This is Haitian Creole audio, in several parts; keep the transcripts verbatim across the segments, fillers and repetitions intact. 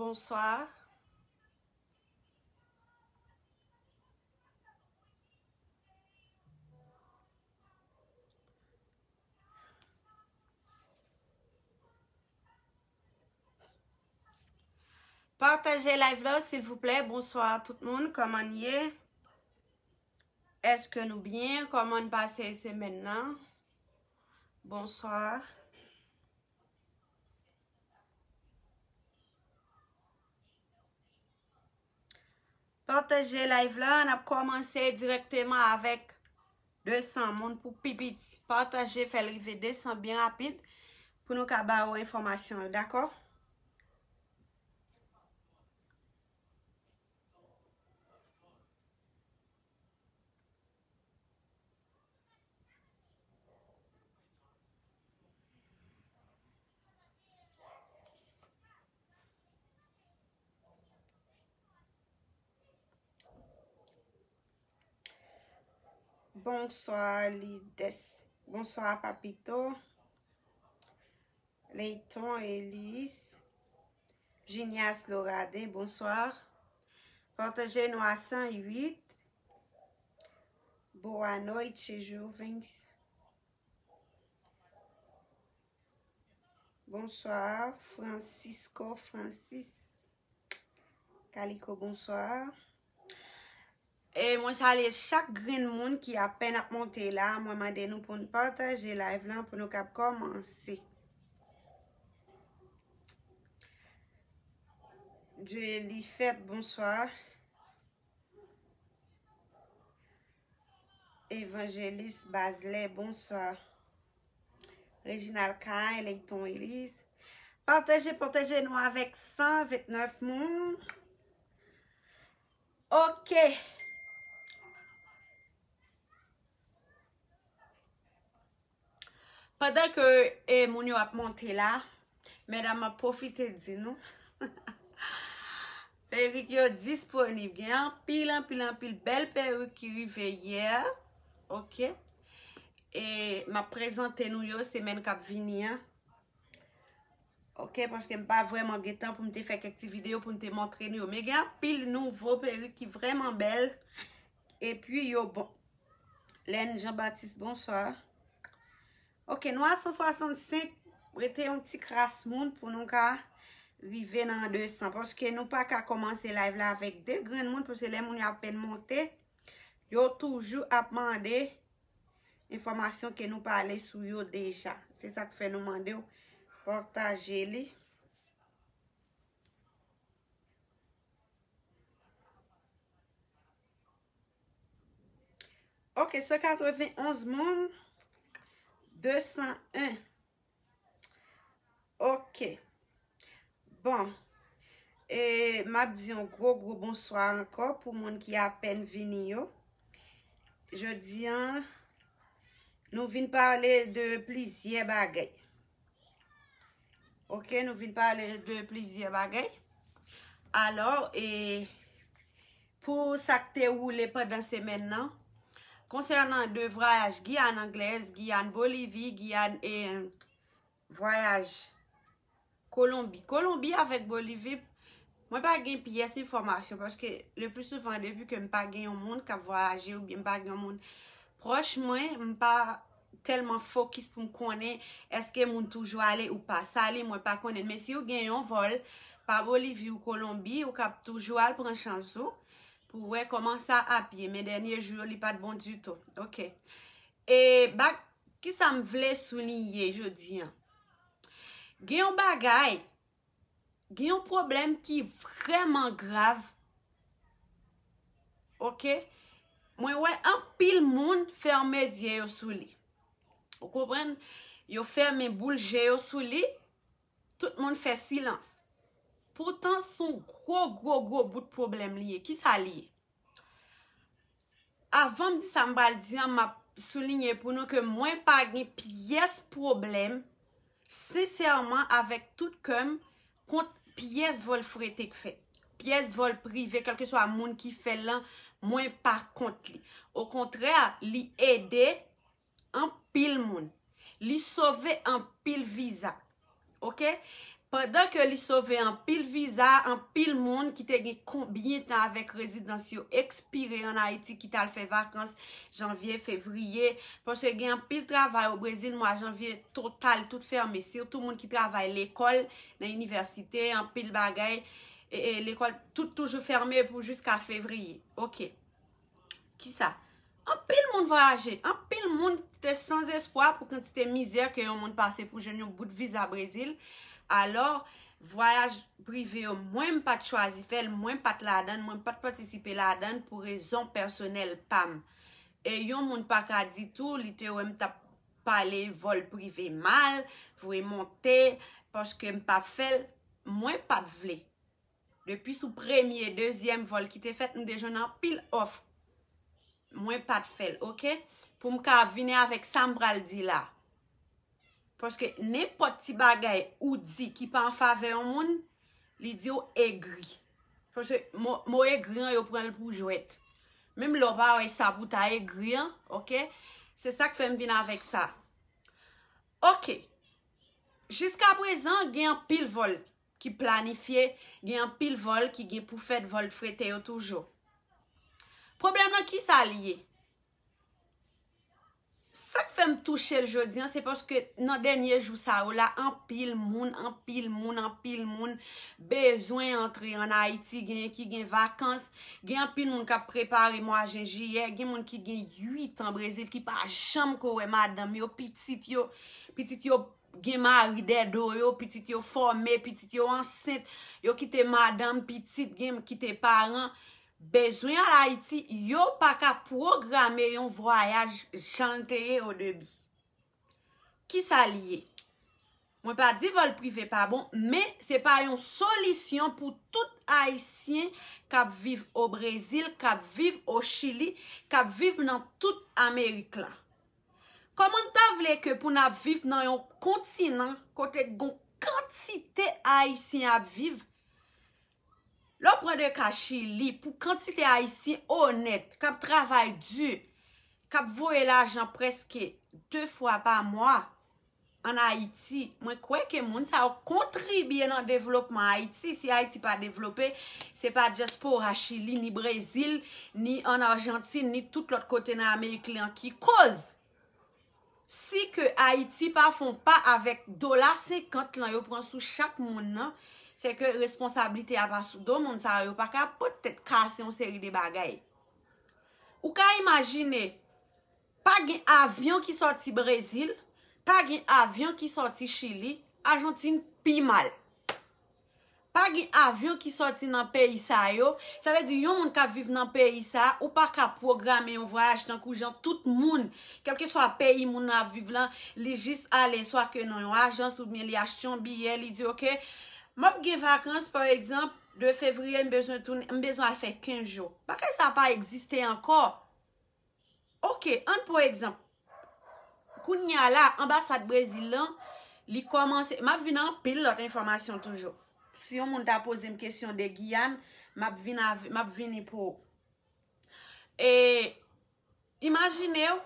Bonswa. Pataje live la, silvouplè. Bonswa tout moun, kòman n ye? Èske nou byen? Kòman n pase semèn nan? Bonswa. Pataje live la, n ap kòmanse dirèkteman avèk de san moun pou pi piti. Pataje, fè l rive de san byen rapid pou nou ka ba yo enfòmasyon yo, dakò? Bonswa, Lides. Bonswa, Papito. Leyton, Elis. Junias Lorade, bonswa. Pataje nou a san uit. Boa noite, jovens. Bonswa, Francisco Francis. Kaliko, bonswa. E mwen salye chak grenn moun ki apèn ap monte la. Mwen mande nou pou n pataje live lan pou nou kab kòmanse. Joeli Fèt, bonswa. Evanjelis Bazlè, bonswa. Reginald Kay, Leyton Elis. Pataje, pataje nou avèk san vennèf moun. Ok. Pandan ke, e, moun yo ap monte la, medam, m ap pwofite di nou, perik yo disponib. Gen anpil, anpil, anpil bèl perik ki rive yè. Ok. E m ap prezante nou yo semèn k ap vini an. Ok, paske m pa vrèman gen tan pou m te fè kèk ti videyo pou m te montre nou yo. Men gen anpil nouvo perik ki vrèman bèl. Epi yo bon. Lèn Jean Baptiste, bonswa. Ok, nou a san swasannsenk, rete yon ti kras moun pou nou ka rive nan de san. Paske nou pa ka kòmanse live la avèk de grenn moun, paske lè moun yo apèn monte, yo toujou ap mande enfòmasyon ke nou pale sou yo deja. Se sa k fè nou mande w pataje li. Ok, san katrevenn onz moun, de san en. Ok. Bon. E m ap di yon gwo, gwo bonswa ankò pou moun ki apèn vini yo. Jodi an, nou vin pale de plizyè bagay. Ok, nou vin pale de plizyè bagay. Alò, e, pou sa k te woule pandan semèn nan, konsènan de vwayaj Giyàn Anglèz, Giyàn Bolivi, Giyàn, e, vwayaj Kolonbi. Kolonbi avèk Bolivi, mwen pa gen pyès enfòmasyon, paske le pli souvan, depi ke m pa gen yon moun k ap vwayaje oubyen m pa gen yon moun pwòch mwen, m pa tèlman fokis pou m konnen èske moun toujou ale ou pa. Sa li, mwen pa konnen. Men si w gen yon vòl pa Bolivi ou Kolonbi, ou kab toujou al pran chans ou pou wè kòman sa ap ye. Men dènye jou yo, li pa t bon ditou. Ok. E bak, kisa m vle souliye jodi an? Gen yon bagay, gen yon pwoblèm ki vrèman grav. Ok? Mwen wè anpil moun fèmen zye yo sou li. Ou konprann? Yo fèmen boul je yo sou li. Tout moun fè silans. Poutan, s on gwo, gwo, gwo bout pwoblèm li ye. Kisa li ye? Avan m di sa m pral di an, m ap souliye pou nou ke mwen pa gen pyès pwoblèm, sensèman, avèk tout kè m, kont pyès vòl frete k fèt. Pyès vòl prive, kèlkeswa moun ki fè l lan, mwen pa kont li. Okontrè, li ede anpil moun. Li sove anpil viza. Ok? Pandan ke li sove anpil viza, anpil moun ki te gen konbyen tan avèk rezidans yo ekspire ann Ayiti, ki t al fè vakans janvye, fevriye, paske gen anpil travay o Brezil, mwa janvye total, tout fèmen, sitou moun ki travay lekòl, nan inivèsite, anpil bagay, e, e, lekòl, tout toujou fèmen pou jiska fevriye. Oke. Kisa? Anpil moun vwayaje, anpil moun te san espwa pou kantite mizè ke yon moun pase pou jwenn yon bout viza Brezil. Alò, vwayaj prive yo, mwen m pa t chwazi fè l, mwen pa t ladan l, mwen pa t patisipe ladan l pou rezon pèsonèl pa m. E yon moun pa ka di tou, li te wè m t ap pale vòl prive mal, voye monte, paske m pa fè l, mwen pa t vle. Depi sou premye, dezyèm vòl ki te fèt, m te jwenn anpil òf. Mwen pa t fè l, oke? Pou m ka vini avèk sa m pral di la. Paske nenpòt ti bagay ou di ki pa an favè yon moun, li di w egri. Paske mo, mo egri an, yo pran l pou jwèt. Menm lè w pa wè sa pou ta egri an, oke? Se sa k fè m vin avèk sa. Oke. Jiska prezan, gen anpil vòl ki planifye, gen anpil vòl ki gen pou fèt, vòl frete yo toujou. Pwoblèm nan, kisa l ye? Sa k fè m touche l jodi an, se paske nan dènye jou sa yo la, anpil moun, anpil moun, anpil moun bezwen antre ann Ayiti, genyen ki gen vakans, gen anpil moun k ap prepare mwa jen, jiyè, gen moun ki gen uit an Brezil ki pa janm ko wè madanm yo, pitit yo, pitit yo gen mari dèdo yo, pitit yo fòme, pitit yo ansent, yo kite madanm, pitit, gen kite paran. Bezwen al Ayiti, yo pa ka pwograme yon vwayaj jan l te ye o debi. Kisa l ye? Mwen pa di vòl prive pa bon, men se pa yon solisyon pou tout Ayisyen k ap viv o Brezil, k ap viv o Chili, k ap viv nan tout Amerik la. Kòman n ta vle ke pou n ap viv nan yon kontinan kote gon kantite Ayisyen ap viv? Lè w pran de ka Chili, pou kantite Ayisyen onèt, k ap travay di, k ap voye lajan prèske de fwa pa mwa ann Ayiti, mwen kwè ke moun sa yo kontribye nan devlopman Ayiti. Si Ayiti pa devlope, se pa dyaspora Chili, ni Brezil, ni ann Ajantin, ni tout lòt kote nan Amerik lan ki koz. Si ke Ayiti pa fè yon pa avèk dola senkant lan yo pran sou chak moun nan, se ke responsablite a pa sou do moun sa yo, yo pa ka pot tèt kase yon seri de bagay. Ou ka imajine, pa gen avyon ki sòti Brezil, pa gen avyon ki sòti Chili, Ajantin pi mal. Pa gen avyon ki sòti nan peyi sa yo. Sa vle di, yon moun k ap viv nan peyi sa, ou pa ka pwograme yon vwayaj tankou jan tout moun, kèlkeswa peyi moun nan ap viv lan, li jis ale swa ke nan yon ajans oubyen li achte yon biyè, li di, "Oke, m ap gen vakans, pa egzanp, de fevriye, m bezwen tounen, m bezwen al fè kenz jou." Bagay sa pa egziste ankò. Oke, ann pran egzanp. Kounye a la, anbasad Brezil lan, li kòmanse, m ap vin anpil lòt enfòmasyon toujou. Si yon moun ta poze m kesyon de Giyàn, m ap vin avè, m ap vini pou ou. E, imajine w,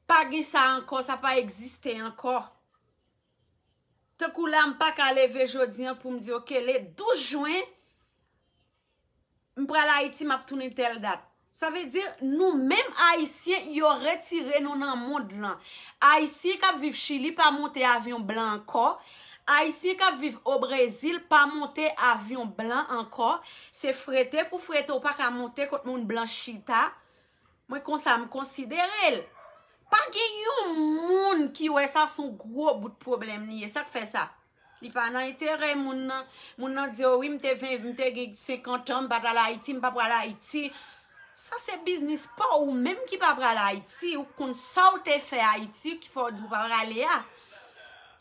pa gen sa ankò, sa pa egziste ankò. Tankou la, m pa ka leve jodi an pou m di, "Oke, le douz jen, m pral Ayiti, m ap tounen tèl dat." Sa vle di, nou menm Ayisyen, yo retire nou nan mond lan. Ayisyen k ap viv Chili pa monte avyon blan ankò. Ayisyen k ap viv o Brezil pa monte avyon blan ankò. Se frete pou frete, ou pa ka monte kot moun blan chita. Mwen konsa m konsidere l. Pa gen yon moun ki wè sa se yon gwo bout pwoblèm li ye. Sa k fè sa? Li pa nan enterè moun nan. Moun nan di, "O wi, m te ven, m te gen senkant an, m pa t al Ayiti, m pa pral Ayiti." Sa se biznis pa w, ou menm ki pa pral Ayiti, ou konn sa w te fè Ayiti, ki fè w di w pa prale a.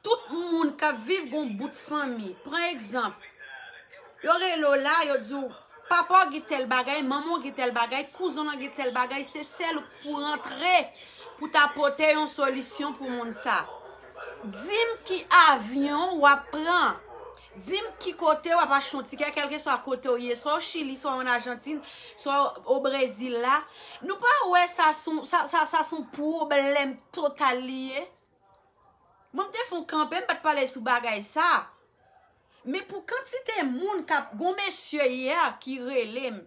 Tout moun k ap viv gon bout fanmi. Pran egzanp, yo rele w la, yo di w, "Papa w gen tèl bagay, manman w gen tèl bagay, kouzen w gen tèl bagay, se sèl ou k pou rantre pou ta pote yon solisyon pou moun sa." Di m ki avyon w ap pran. Di m ki kote w ap achte yon tikè, kèlkeswa kote w ye, swa o Chili, swa ann Ajantin, swa o Brezil la. Nou pa wè sa se yon, sa, sa, sa se yon pwoblèm total li ye? Mwen, m te fè yon kanpe, m pa t pale sou bagay sa. Men pou kantite moun k ap, gon mesye yè ki rele m.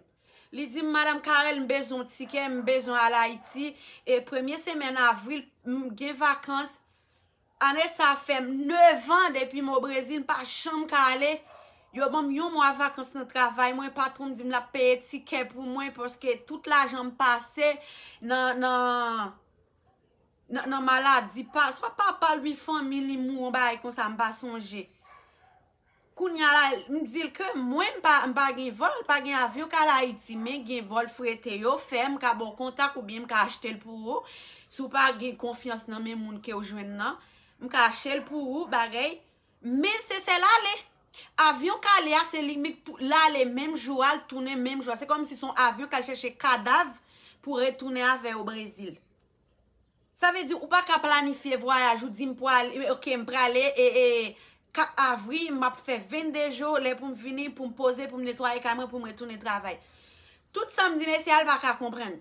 Li di m, "Madam Carel, m bezwen yon tikè, m bezwen al Ayiti. E premye semèn avril, m gen vakans." Ane sa fè m nevan depi m o Brezil, m pa janm ka ale. Yo ban m yon mwa vakans nan travay mwen, patwon m di m l ap peye tikè pou mwen, paske tout lajan m pase nan, nan, nan, nan maladi. Pa, swa papa l, oubyen fanmi li mouri, yon bagay konsa, m pa sonje. Kounye a la, m di l ke mwen, m pa, m pa gen vòl, pa gen avyon k al Ayiti, men gen vòl frete yo fè, m ka ba w kontak oubyen m ka achte l pou ou. Si w pa gen konfyans nan men moun ke w jwenn nan, m ka achte l pou ou, bagay. Men se sèl ale. Avyon k ale a, se li, li tou-, l ale menm jou a, l tounen menm jou a. Se kòmsi se yon avyon k al chèche kadav pou retounen avè yo Brezil. Sa vle di ou pa ka planifye vwayaj ou di m pwale, ok, m prale e, e kat avril, m ap fè vennde jou, lè pou m vini, pou m poze, pou m netwaye kay mwen, pou m retounen travay. Tout sa m di mesye a, l pa ka konprann.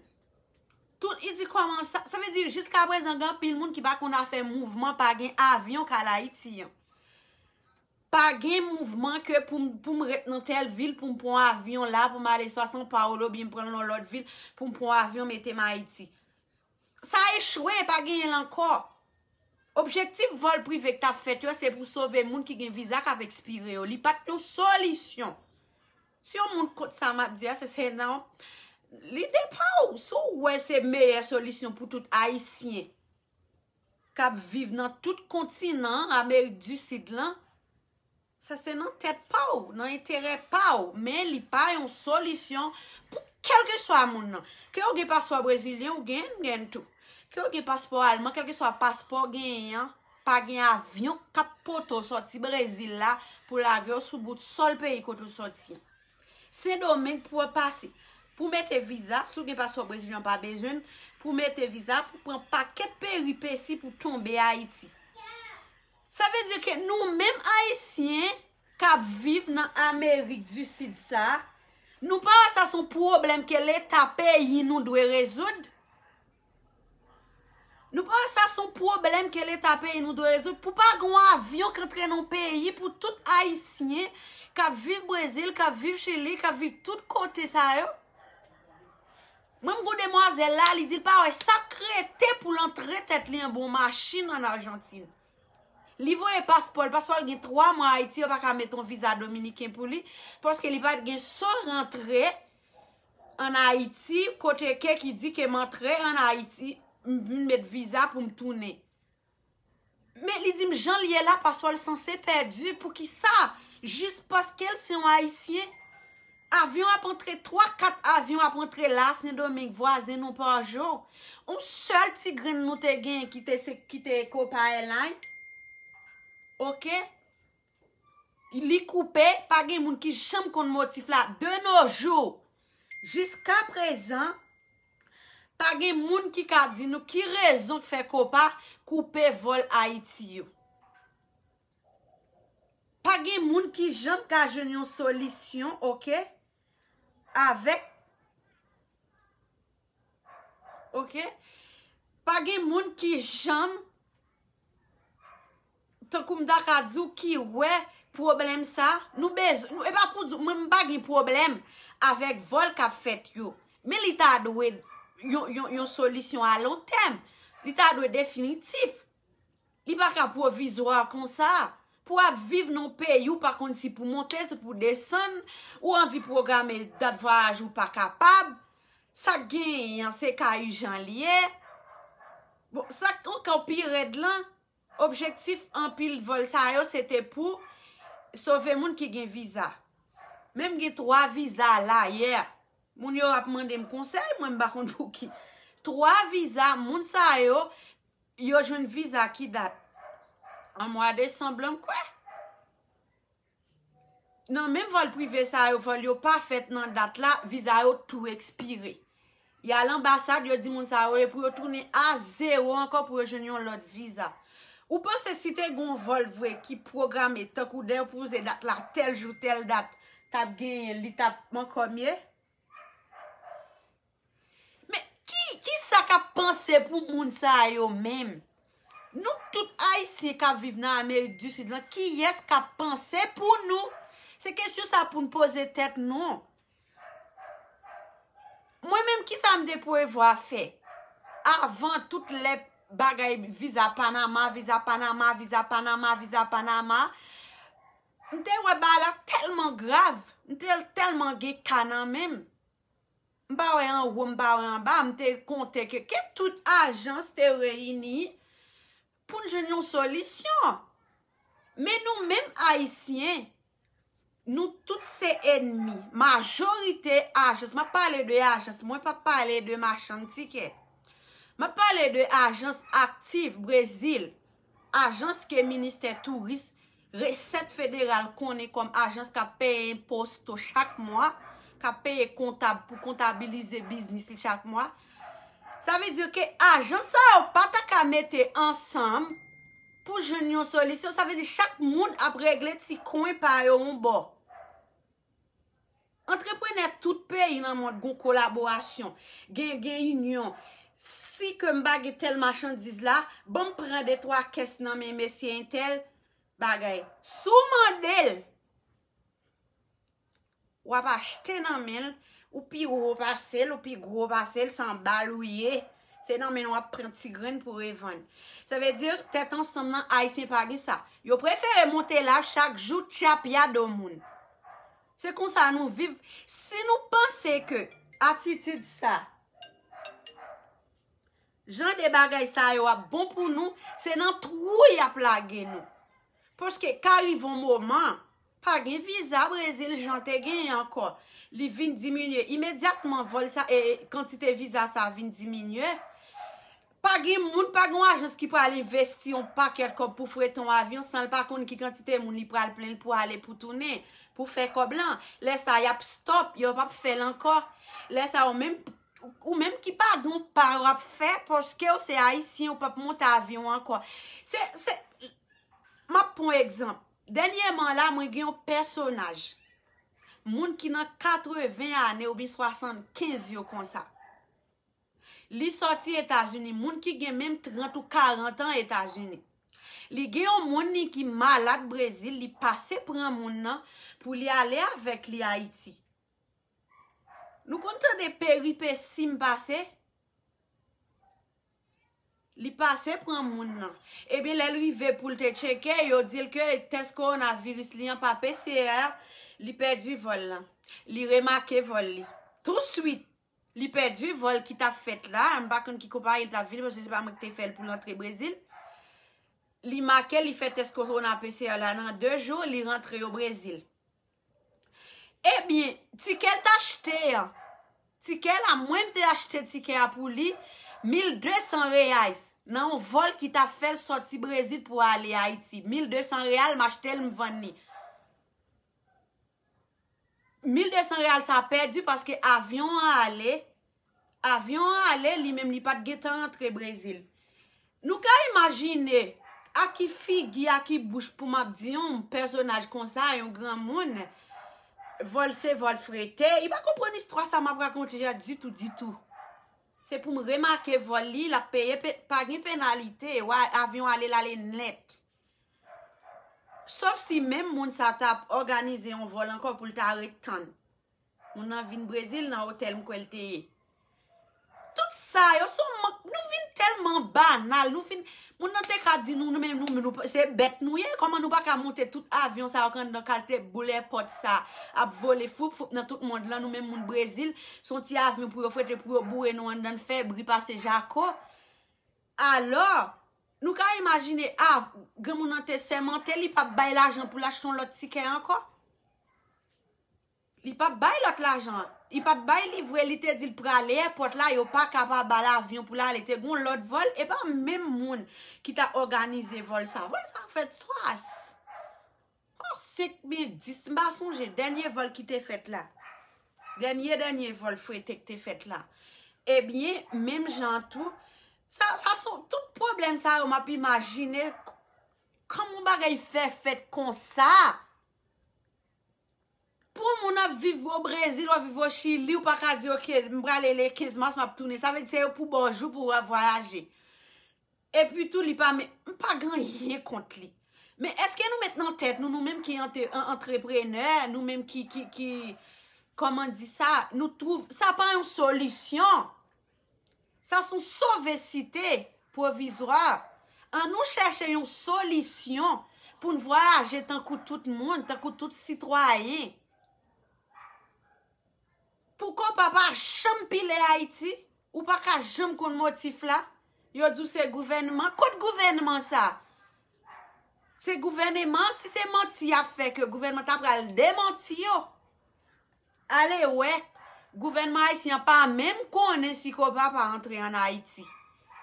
Tout, li di kòman sa, sa vle di jiska prezan gen anpil moun ki pa konn afè mouvman, pa gen avyon k al Ayiti an. Pa gen mouvman ke pou m, pou m ret nan tèl vil, pou m pran avyon la, pou m ale swa São Paulo, oubyen m pran l nan lòt vil, pou m pran avyon mete m Ayiti. Sa echwe, pa genyen l ankò. Objektif vòl prive k t ap fèt yo, se pou sove moun ki gen viza k ap ekspire yo. Li pa t yon solisyon. Si yon moun kont sa m ap di a, se, se nan, li depan w. Si w wè se meyè solisyon pou tout Ayisyen k ap viv nan tout kontinan Amerik di Sid lan, sa se nan tèt pa w, nan enterè pa w, men li pa yon solisyon pou kèlkeswa moun nan. Ke w gen paspò brezilyen, ou gen, m gen tou. Ke w gen paspò alman, kèlkeswa paspò w genyen an, pa gen avyon k ap pote w sòti Brezil la pou lage w sou bout sòl peyi kote w sòti an. Sendomeng pou w pase. Pou mete viza, si w gen paspò brezilyen, w pa bezwen l, pou mete viza, pou pran pakèt peripesi pou tonbe Ayiti. Sa vle di ke nou menm Ayisyen k ap viv nan Amerik di Sid sa, nou pa wè sa se yon pwoblèm ke Leta peyi nou dwe rezoud? Nou pa wè sa se yon pwoblèm ke Leta peyi nou dwe rezoud? Pou pa gen yon avyon k antre nan yon peyi pou tout Ayisyen k ap viv Brezil, k ap viv Chili, k ap viv tout kote sa yo? Mwen, m gon demwazèl la, li di l pa wè sa k rete pou l antre tèt li anba yon machin ann Ajantin. Li voye paspò l, paspò l gen twa mwa Ayiti, yo pa ka mete yon viza dominiken pou li, paske li pa t gen so rantre ann Ayiti, kote ke ki di ke m antre ann Ayiti, m vin met viza pou m tounen. Men li di m jan l ye la, paspò l sanse pèdi. Poukisa? Jis paske l se yon Ayisyen. Avyon ap antre, twa, kat avyon ap antre la, Sendomeng, vwazen nou, pa jou. Yon sèl ti grenn nou te gen ki te, se, ki te Copa Airlines. Ok? Li koupe, pa gen moun ki janm konn motif la. De nos jours, jiska prezan, pa gen moun ki ka di nou ki rezon k fè Copa koupe vòl Ayiti yo. Pa gen moun ki janm ka jwenn yon solisyon, ok, avèk, ok, pa gen moun ki janm, tankou m ta ka di w, ki wè pwoblèm sa. Nou bezwen, nou, e pa pou di, mwen, m pa gen pwoblèm avèk vòl k ap fèt yo. Men li ta dwe yon, yon, yon solisyon a lon tèm. Li ta dwe definitif. Li pa ka pwovizwa konsa. Pou w ap viv nan yon peyi, ou pa konn si pou monte, si pou desann, ou anvi pwograme dat vwayaj, ou pa kapab. Sa k genyen an, se ka ijan l ye. Bon, sa k ankò pi rèd lan, objektif anpil vòl sa yo, se te pou sove moun ki gen viza. Men m gen twa viza la, yè. Moun yo ap mande m konsèy, mwen m pa konn pou ki. Twa viza, moun sa yo, yo jwenn viza ki dat? An mwa desanm lan, m kwè. Nan menm vòl prive sa yo, vòl yo pa fèt nan dat la, viza yo tou ekspire. Y al anbasad, yo di moun sa yo, e pou yo tounen a zewo ankò pou yo jwenn yon lòt viza. Ou panse si te gen yon vòl vre ki pwograme, tankou depoze dat la, tèl jou, tèl dat, t ap genyen, li t ap ankò mye? Men ki, ki sa k ap panse pou moun sa yo menm? Nou Tout Ayisyen k ap viv nan Amerik di Sid lan, kiyès k ap panse pou nou? Se kesyon sa pou n poze tèt nou. Mwen menm, kisa m te prevwa fè? Avan tout lè bagay viza Panama, viza Panama, viza Panama, viza Panama, m te wè bagay la tèlman grav, m te tèlman gen ka nan men m. M pa wè anwo, m pa wè anba, m te konte ke, ke tout ajans te reyini pou n jwenn yon solisyon. Men nou menm Ayisyen, nou tout se ènmi. Majorite ajans, m ap pale de ajans, mwen p ap pale de machann tikè. M ap pale de ajans aktif Brezil, ajans ke ministè touris, resèt federal konnen kòm ajans k ap peye enpo chak mwa, k ap peye kontab pou kontabilize biznis li chak mwa. Sa vle di ke ajans sa yo pa ta ka mete ansanm pou jwenn yon solisyon. Sa vle di chak moun ap regle ti kwen pa yo yon bò. Antreprenè tout peyi nan mond gon kolaborasyon, gen, gen inyon. Si ke m pa gen tèl machandiz la, ban m pran de twa kès nan men mesye entèl, bagay. Si w mande l, w ap achte nan men l, ou pi wo pase l, ou pi gwo pase l, se anba l ou ye. Se nan men l w ap pran ti grenn pou revann. Sa vle di, tèt ansanm nan, Ayisyen pa gen sa. Yo prefere monte la chak jou, tchapyado moun. Se konsa nou viv. Si nou panse ke atitid sa, jan de bagay sa yo ap bon pou nou, se nan twou y ap lage nou. Paske ka rive yon moman, pa gen viza Brezil jan te genyen ankò. Li vin diminye. Imedyatman vòl sa, e, e, kantite viza sa vin diminye. Pa gen moun, pa gen yon ajans ki pral envesti yon pakèt kòb pou frete yon avyon san l pa konn ki kantite moun li pral plen pou ale pou tounen, pou fè kòb lan. Lè sa, y ap stop, yo p ap fè l ankò. Lè sa, ou menm, ou menm ki pa gen yon pa w ap fè, paske w se Ayisyen, ou p ap monte avyon ankò. Se, se, m ap pran yon egzanp. Dènyèman la, mwen gen yon pèsonaj, moun ki nan katreven ane oubyen swasannkenz yo konsa. Li sòti Etazini, moun ki gen menm trant ou karant an Etazini. Li gen yon moun li ki malad Brezil, li pase pran moun nan pou li ale avèk li Ayiti. Nou konn tande peripesi m pase? Li pase pran moun nan. Ebyen, lè l rive pou l te tcheke, yo di l ke tès kowonaviris li an pa P C R, li pèdi vòl lan. Li remake vòl li. Touswit, li pèdi vòl ki t ap fèt la. M pa konn ki konpayi l t ap vini, paske se pa mwen ki te fè l pou l antre Brezil. Li make, li fè tès kowona P C R la nan de jou, li rantre yo Brezil. Ebyen, tikè l t achte an, tikè la, mwen m te achte tikè a pou li, mil de san reais, nan yon vòl ki t ap fè l sòti Brezil pou ale Ayiti. Mil de san real, m achte l, m vann li. Mil de san real sa pèdi paske avyon an ale, avyon an ale, li menm li pa t gentan rantre Brezil. Nou ka imajine a ki figi, a ki bouch pou m ap di yon pèsonaj konsa, yon granmoun, vòl se vòl frete. Li pa konprann istwa sa m ap rakonte a ditou, ditou. Se pou m remake vòl li, l ap peye, pe- pa gen penalite. Wa, avyon ale, l ale nèt. Sof si menm moun sa t ap òganize yon vòl ankò pou l ta ret tann. Moun nan vin Brezil nan otèl m kwè l te ye. Tout sa yo se yon mank, nou vin tèlman banal, nou vin, moun nan te ka di nou, nou menm, nou, nou, se bèt nou ye, kòman nou pa ka monte tout avyon sa yo k anndan kalte boul èpòt sa, ap vole foup foup nan tout mond lan, nou menm moun Brezil, se yon ti avyon pou yo frete, pou yo boure nou anndan l fè bri pase jako. Alò, nou ka imajine, a, granmoun nan te sèmante, li p ap bay lajan pou l achte yon lòt tikè ankò. Li p ap bay lòt lajan. Li pa t bay li vre, li te di l prale èpòt la, yo pa ka pa ba l avyon pou l ale. Te gon lòt vòl, e pa menm moun ki ta òganize vòl sa. Vòl sa fèt swa s- Oh, senk mil dis, m pa sonje, dènye vòl ki te fèt la. Dènye, dènye vòl frete ki te fèt la. Ebyen, menm jan tou, sa, sa son, tout pwoblèm sa yo m ap imajine, kòman yon bagay fè fèt konsa? Pou moun ap viv o Brezil, w ap viv o Chili, ou pa ka di, "Ok, m prale le kenz mas, m ap tounen." Sa vle di se pou ba w jou pou w vwayaje. Epi tou, li pa men, m pa gen anyen kont li. Men èske nou met nan tèt nou, nou menm ki ante- an- antreprenè, nou menm ki, ki, ki, kòman di sa, nou twouve, sa pa yon solisyon. Sa se yon sove site pwovizwa. Annou chèche yon solisyon pou n vwayaje tankou tout moun, tankou tout sitwayen. Pou kopa pa janm pile Ayiti, ou pa ka janm konn motif la. Yo di w se gouvènman. Kot gouvènman sa? Se gouvènman, si se manti y ap fè ke gouvènman ta pral demanti yo. Ale wè, gouvènman ayisyen an pa menm konnen si kopa pa antre ann Ayiti.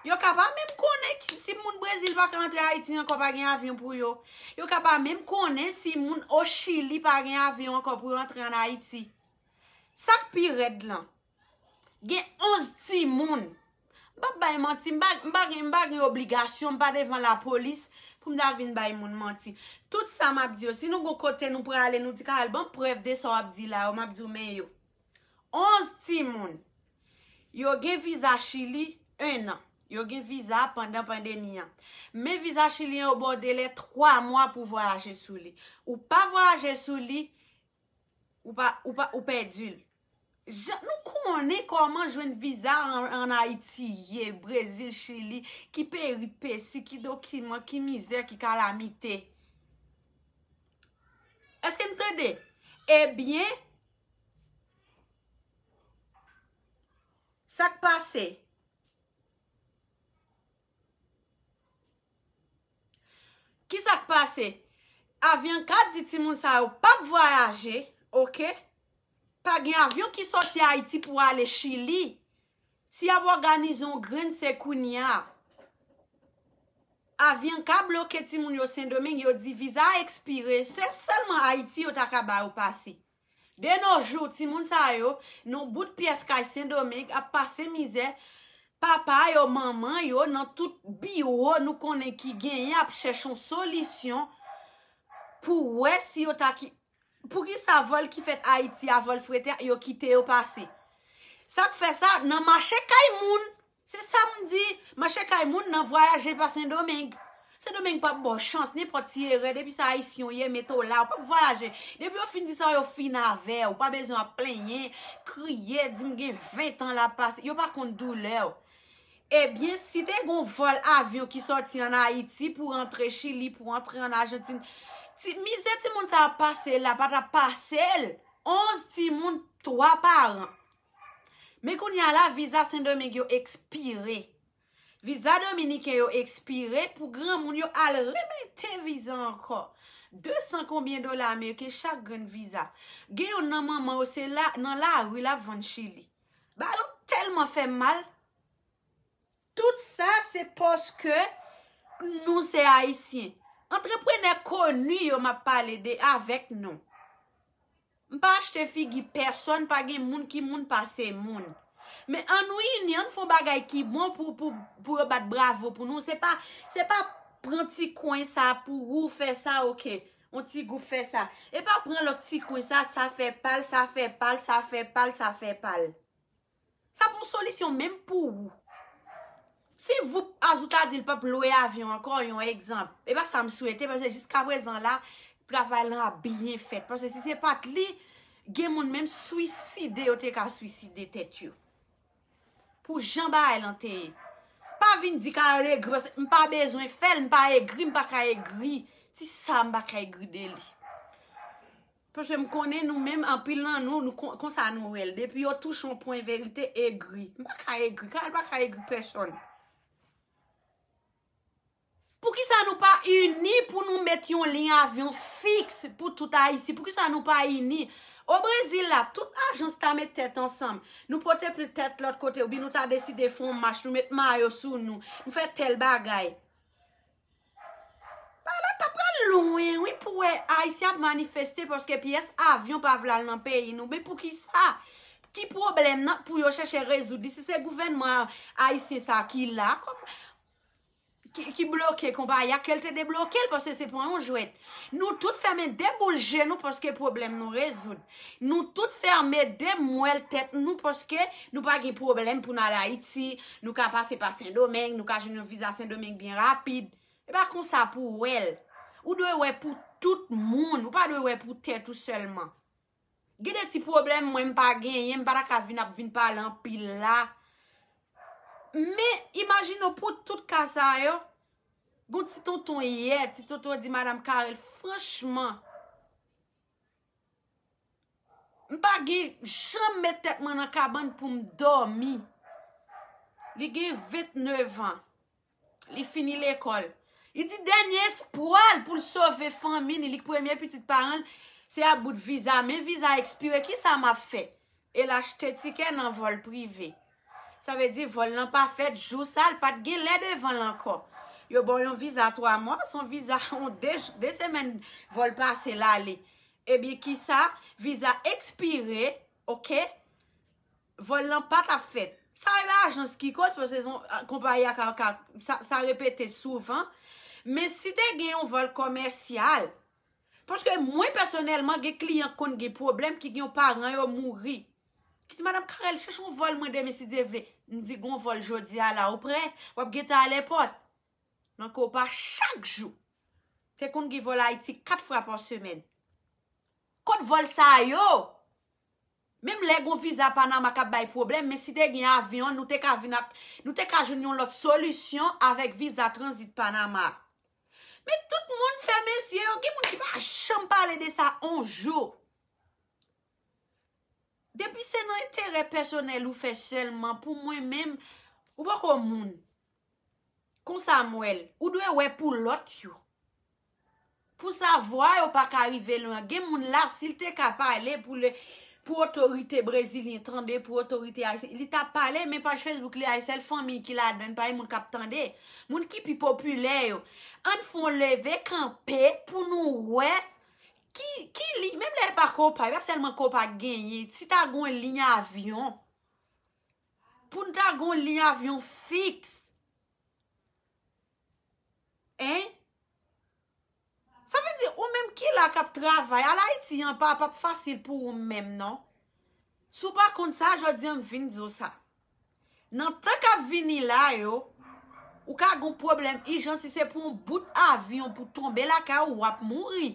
Yo ka pa menm konnen ki- si moun Brezil pa ka antre Ayiti ankò, pa gen avyon pou yo. Yo ka pa menm konnen si moun o Chili pa gen avyon ankò pou yo antre ann Ayiti. Sa k pi rèd lan, gen onz timoun. M p ap bay manti, m pa, m pa gen, m pa gen obligasyon, m pa devan lapolis pou m ta vin bay moun manti. Tout sa m ap di yo, si nou gon kote nou prale, nou di Carel, ban prèv de sa w ap di la yo, m ap di w men yo. Onz timoun. Yo gen viza Chili, en an. Yo gen viza pandan pandemi an. Men viza Chili an, yo ba w delè twa mwa pou vwayaje sou li. Ou pa vwayaje sou li, ou pa, ou pa, ou pèdi l. Jan, nou konnen kòman jwenn viza an, ann Ayiti ye, Brezil, Chili, ki peripesi, ki dokiman, ki mizè, ki kalamite. Èske n tande? Ebyen, sa k pase? Ki sa k pase? Avianca di timoun sa yo p ap vwayaje, oke? Pa gen avyon ki sòti Ayiti pou ale Chili. Si y ap òganize yon grenn, se kounye a. Avianca bloke timoun yo Sendomeng, yo di viza a ekspire, se sèlman Ayiti yo ta ka ba yo pase. De nos jours, timoun sa yo, nan bout pyès kay Sendomeng, ap pase mizè. Papa yo, manman yo, nan tout biwo nou konnen ki genyen, ap chèche yon solisyon pou wè si yo ta ki, poukisa vòl ki fèt Ayiti a, vòl frete a, yo kite yo pase. Sa k fè sa, nan mache kay moun, se sa m di, mache kay moun nan vwayaje pa Sendomeng. Sendomeng p ap ba w chans, nenpòt ti erè, depi se Ayisyen w ye, mete w la, ou p ap vwayaje. Depi yo fin di sa, yo fin avè w, ou pa bezwen ap plenyen, kriye, di m gen ven tan l ap pase, yo pa konn doulè w. Ebyen, si te gon vòl avyon ki sòti ann Ayiti pou rantre Chili, pou rantre ann Ajantin, ti, mizè timoun sa ap pase la, pa t ap pase l. Onz timoun, twa paran. Men kounye a la, viza Sendomeng yo ekspire. Viza dominiken yo ekspire pou granmoun yo al remete viza ankò. De san konbyen dola ameriken chak grenn viza. Gen youn nan manman yo, se la, nan lari l ap vann Chili. Bagay yo tèlman fè m mal. Tout sa, se paske nou se Ayisyen. Antreprenè koni yo m ap pale de avèk nou. M pa achte figi pèsonn, pa gen moun ki moun pase moun. Men ann nou ini, ann fè yon bagay ki bon pou, pou, pou yo bat bravo pou nou. Se pa, se pa pran ti kwen sa pou ou fè sa, oke. Yon ti gwoup fè sa. E pa pran lòt ti kwen sa, sa fè pa l, sa fè pa l, sa fè pa l, sa fè pa l. Sa pa yon solisyon menm pou ou. Si voup Azou ta di l p ap lwe avyon ankò, yon egzanp. E pa sa m swete, paske jiskaprezan la, travay lan ap byen fèt. Paske si se pa t li, gen moun menm swiside yo te ka swiside tèt yo. Pou jan bagay lan te ye. Pa vin di Carel egri, paske m pa bezwen fè l, m pa egri, m pa ka egri. Ti sa m pa ka egri de li. Paske m konnen nou menm, anpil nan nou, nou kon- konsa nou wè l. Depi yo touche yon pwen verite, egri. M pa ka egri. Carel pa ka egri pèsonn. Poukisa nou pa ini pou nou met yon liy avyon fiks pou tout Ayisyen? Poukisa nou pa ini? O Brezil la, tout ajans ta met tèt ansanm. Nou pote pli tèt lòt kote, oubyen nou ta deside fè yon mach, nou met mayo sou nou, nou fè tèl bagay. Bagay la ta pral lwen, wi, pou wè Ayisyen ap manifeste paske pyès avyon pa vle al nan peyi nou. Men poukisa? Ki pwoblèm nan pou yo chèche rezoud li? Si se gouvènman ayisyen sa ki la, kòm, ki, ki bloke konpayi a, ke l te debloke l, paske se pa yon jwèt. Nou tout fèmen de boul je nou paske pwoblèm nou rezoud. Nou tout fèmen de mwèl tèt nou paske nou pa gen pwoblèm pou n al Ayiti, nou ka pase pa Sendomeng, nou ka jwenn yon viza Sendomeng byen rapid. E pa konsa pou w wè l. Ou dwe wè pou tout moun, ou pa dwe wè pou tèt ou sèlman. Gen de ti pwoblèm mwen m pa genyen, m pa ta ka vin ap vin pale anpil la. Men, imajine w pou tout ka sa yo, gon ti tonton yè, ti tonton di Madam Carel, franchman, m pa gen janm met tèt mwen nan kabann pou m dòmi. Li gen venntenev an. Li fini lekòl. Li di dènye espwa l pou l sove fanmi li, li k premye pitit paran l, se ap bout viza. Men viza ekspire, kisa m ap fè? E l achte tikè nan vòl prive. Sa vle di vòl lan pa fèt jou sa, l pa t gen lè devan l ankò. Yo ba w yon viza twa mwa, se yon viza yon de, de semèn vòl pase l ale. Ebyen kisa? Viza ekspire, oke? Vòl lan pa t ap fèt. Sa e ajans ki koz, paske se yon, a, konpayi a ka, ka, sa, sa repete souvan. Men si te gen yon vòl kòmèsyal, paske mwen pèsonèlman gen kliyan k konn gen pwoblèm, ki gen yon paran yo mouri. Ki di, "Madam Carel, chèche yon vòl mwen demen si Dye vle." M di, "Gon vòl jodi a la, ou prè?" W ap gentan alèpòt. Nan Kopa chak jou. Te konn gen vòl Ayiti kat fwa pa semèn. Kot vòl sa yo? Menm lè gon viza Panama k ap bay pwoblèm, men si te gen avyon, nou te ka vin ak, nou te ka jwenn yon lòt solisyon avèk viza tranzit Panama. Men tout moun fèmen zye yo, gen moun ki pa janm pale de sa on jou. Depi se nan enterè pèsonèl ou fè sèlman, pou mwen menm, ou poko moun. Konsa m wè l, ou dwe wè pou lòt yo. Pou sa vwa yo pa ka rive lwen. Gen moun la, si l te ka pale pou le, pou otorite brezilyen tande, pou otorite ayisyen, li t ap pale, men paj Facebook li a, e sèl fanmi ki ladan l, pa gen moun k ap tande. Moun ki pi popilè yo. Ann fè yon leve kanpe pou nou wè ki, ki liy, menm lè e pa Kopa, e pa sèlman Kopa k genyen, si ta gen yon liy avyon, pou n ta gen yon liy avyon fiks. Hein? Sa vle di, ou menm ki la k ap travay, al Ayiti an pa, p ap fasil pou ou menm, non. Si w pa konn sa, jodi a m vin di w sa. Nan tan k ap vini la yo, ou ka gen yon pwoblèm ijan, si se pou yon bout avyon pou tonbe lakay ou, w ap mouri.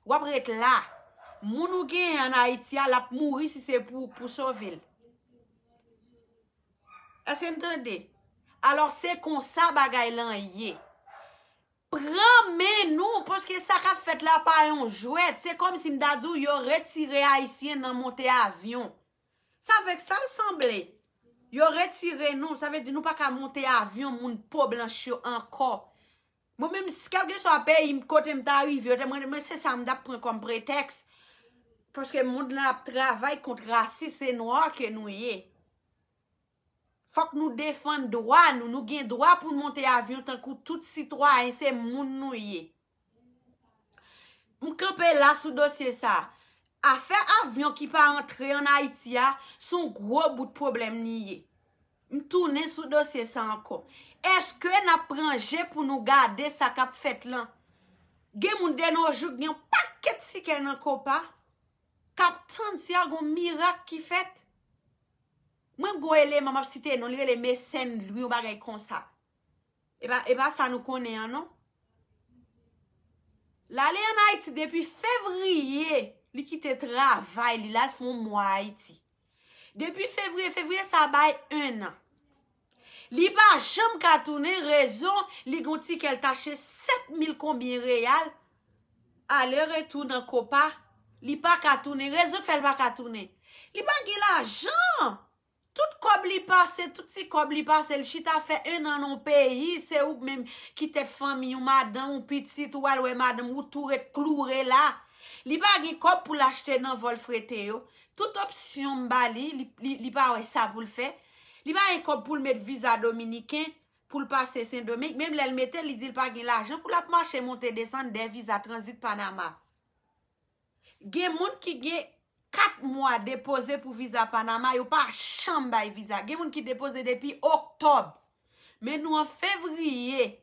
W ap ret la. Moun ou genyen ann Ayiti a, l ap mouri si se pou, pou sove l. Èske n tande? Alò, se konsa bagay lan ye. Pran men nou, paske sa k ap fèt la pa yon jwèt. Se kòmsi m ta di w yo retire Ayisyen nan monte avyon. Sa avèk sa l sanble. Yo retire nou, sa vle di nou pa ka monte avyon moun po blanch yo ankò. Mwen menm, s-, kèlkeswa peyi m, kote m ta rive, yo te mande mwen, se sa m t ap pran kòm pretèks. Paske mond lan ap travay kont rasis e nwa ke nou ye. Fòk nou defann dwa nou. Nou gen dwa pou n monte avyon tankou tout sitwayen, se moun nou ye. M kanpe la sou dosye sa. Afè avyon ki pa antre ann Ayiti a, se yon gwo bout pwoblèm li ye. M tounen sou dosye sa ankò. Èske n ap pran je pou nou gade sa k ap fèt lan? Gen moun de nos jours, gen yon pakèt tikè nan Kopa k ap tann si a gon mirak ki fèt. Mwen, gon eleman, m ap site non, li rele Mesèn Lwi, yon bagay konsa. E pa, e pa sa nou konnen an, non. L ale ann Ayiti depi fevriye, li kite travay li, l al fè yon mwa Ayiti. Depi fevriye, fevriye sa bay en an. Li pa janm ka tounen, rezon, li gon tikè l t achte sèt mil konbyen reyal, ale retou nan Kopa, li pa ka tounen, rezon k fè l pa ka tounen. Li pa gen lajan. Tout kòb li pase, tout ti kòb li pase, li chita fè en an nan yon peyi, se ou k menm ki tèt fanmi, yon madanm, yon pitit, ou al wè madanm, ou tou ret kloure la. Li pa gen kòb pou l achte nan vòl frete yo. Tout opsyon m ba li, li, li, li pa wè sa pou l fè. Li pa gen kòb pou l met viza dominiken, pou l pase Sendomeng. Menm lè l mete l, li di l pa gen lajan pou l ap mache monte desann dè viza tranzit Panama. Gen moun ki gen kat mwa depoze pou viza Panama, yo pa janm bay viza. Gen moun ki depoze depi oktòb. Men nou an fevriye.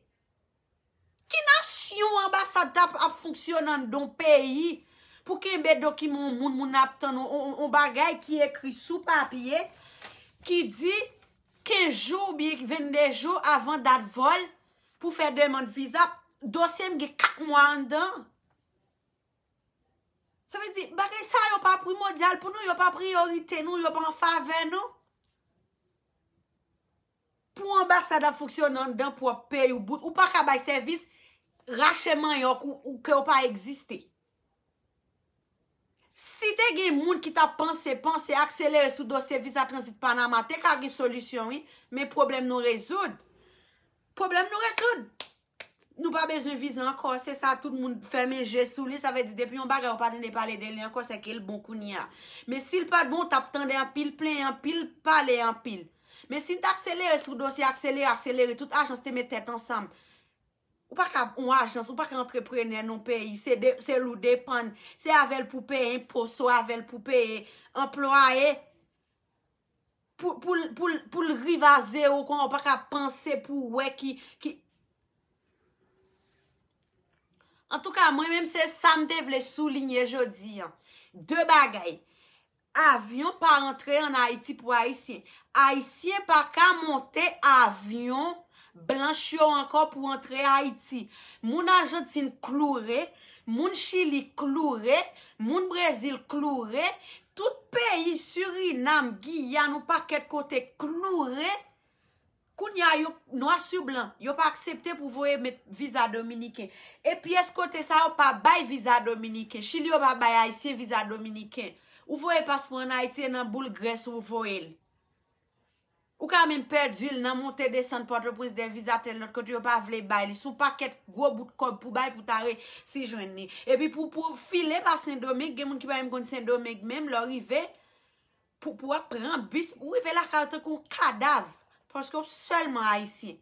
Ki nasyon anbasad t ap, ap fonksyone anndan yon peyi pou kenbe dokiman yon moun, moun ap tann yon, yon, yon bagay ki ekri sou papye ki di kenz jou oubyen vennde jou avan dat vòl pou fè demann viza, dosye m gen kat mwa anndan. Sa vle di, bagay sa yo pa primòdyal pou nou, yo pa priyorite nou, yo pa an favè nou. Pou anbasad ap fonksyone anndan pwòp peyi w, bout, ou pa ka bay sèvis, rache manyòk ou, ou ke w pa egziste. Si te gen moun ki t ap panse, panse akselere sou dosye viza tranzit Panama, te ka gen solisyon, wi, men pwoblèm nou rezoud. Pwoblèm nou rezoud. Nou pa bezwen viza ankò, se sa tout moun fèmen je sou li, sa vle di depi yon bagay ou pa tande pale de li ankò, se ke l bon kounye a. Men si l pa t bon, ou t ap tande anpil plenyen, anpil pale, anpil. Men si n t akselere sou dosye, akselere, akselere, tout ajans te met tèt ansanm. Ou pa ka yon ajans, ou pa ka antreprenè nan yon peyi, se de, se l ou depann, se avè l pou peye enpo, se avè l pou peye anplwaye. Pou, pou, pou, pou l rive a zewo, kon ou pa ka panse pou wè ki, ki. Antouka, mwen menm se sa m te vle soulinye jodi an. De bagay. Avyon pa rantre ann Ayiti pou Ayisyen. Ayisyen pa ka monte avyon blanch yo ankò pou antre Ayiti. Moun Ajantin kloure, moun Chili kloure, moun Brezil kloure, tout peyi, Sirinam, Giyàn, yon pakèt kote kloure. Kounye a, yo, nwa si blan, yo pa aksepte pou voye met viza dominiken. E pyès kote sa yo pa bay viza dominiken. Chili, yo pa bay Ayisyen viza dominiken. Ou voye paspò ann Ayiti, e nan boul grès ou voye l. Ou ka menm pèdi l nan monte desann Pòtoprens, de viza tèl lòt kote, yo pa vle bay li. Se yon pakèt gwo bout kòb pou bay pou ta resi jwenn li. Epi pou, pou file pa Sendomeng, gen moun ki pa menm konn Sendomeng menm, lè w rive, pou, pou w ap pran bis, ou rive lakay ou tankou yon kadav, paske w sèlman Ayisyen.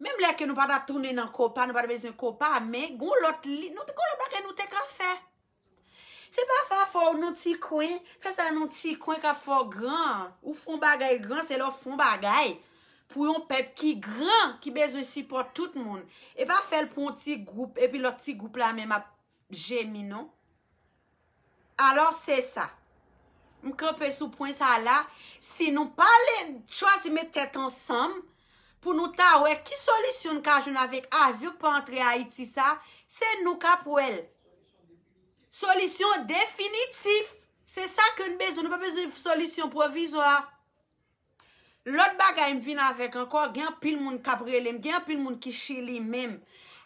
Menm lè ke nou pa ta tounen nan kopa, nou pa ta bezwen kopa, men gon lòt li, nou te, gon lòt bagay nou te ka fè. Se pa fè afè w nan ti kwen, fè sa nan ti kwen k ap fè w gran. Ou fè yon bagay gran, se lè w fè yon bagay pou yon pèp ki gran, ki bezwen sipò tout moun. E pa fè l pou yon ti gwoup, epi lòt ti gwoup la menm ap jemi, non. Alò, se sa. M kanpe sou pwen sa la. Si nou pa le chwazi met tèt ansanm pou nou ta wè ki solisyon n ka jwenn avèk avyon k pa antre Ayiti sa, se nou k ap wè l. Solisyon definitif. Se sa ke n bezwen. Nou pa bezwen solisyon pwovizwa. Lòt bagay m vin avèk ankò, gen anpil moun k ap rele m, gen anpil moun ki Chili menm.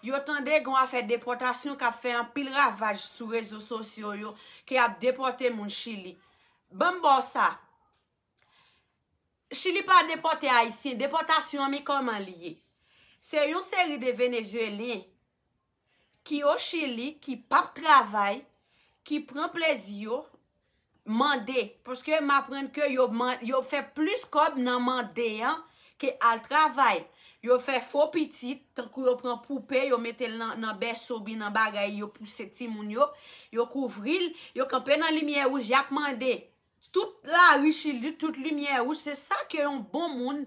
Yo tande gen yon afè depòtasyon k ap fè anpil ravaj sou rezo sosyo yo, ke y ap depòte moun Chili. Ban m ba w sa. Chili pa depòte Ayisyen, depòtasyon an, men kòman li ye? Se yon seri de Venezyelyen ki o Chili, ki p ap travay, ki pran plezi yo, mande. Paske m aprann ke yo, man- yo fè plis kòb nan mande an ke al travay. Yo fè fo pitit, tankou yo pran poupe, yo mete l nan, nan bèso oubyen nan bagay, yo pouse timoun yo, yo kouvri l, yo kanpe nan limyè wouj, y ap mande. Tout lari Chili, tout limyè wouj, se sa ke yon bon moun,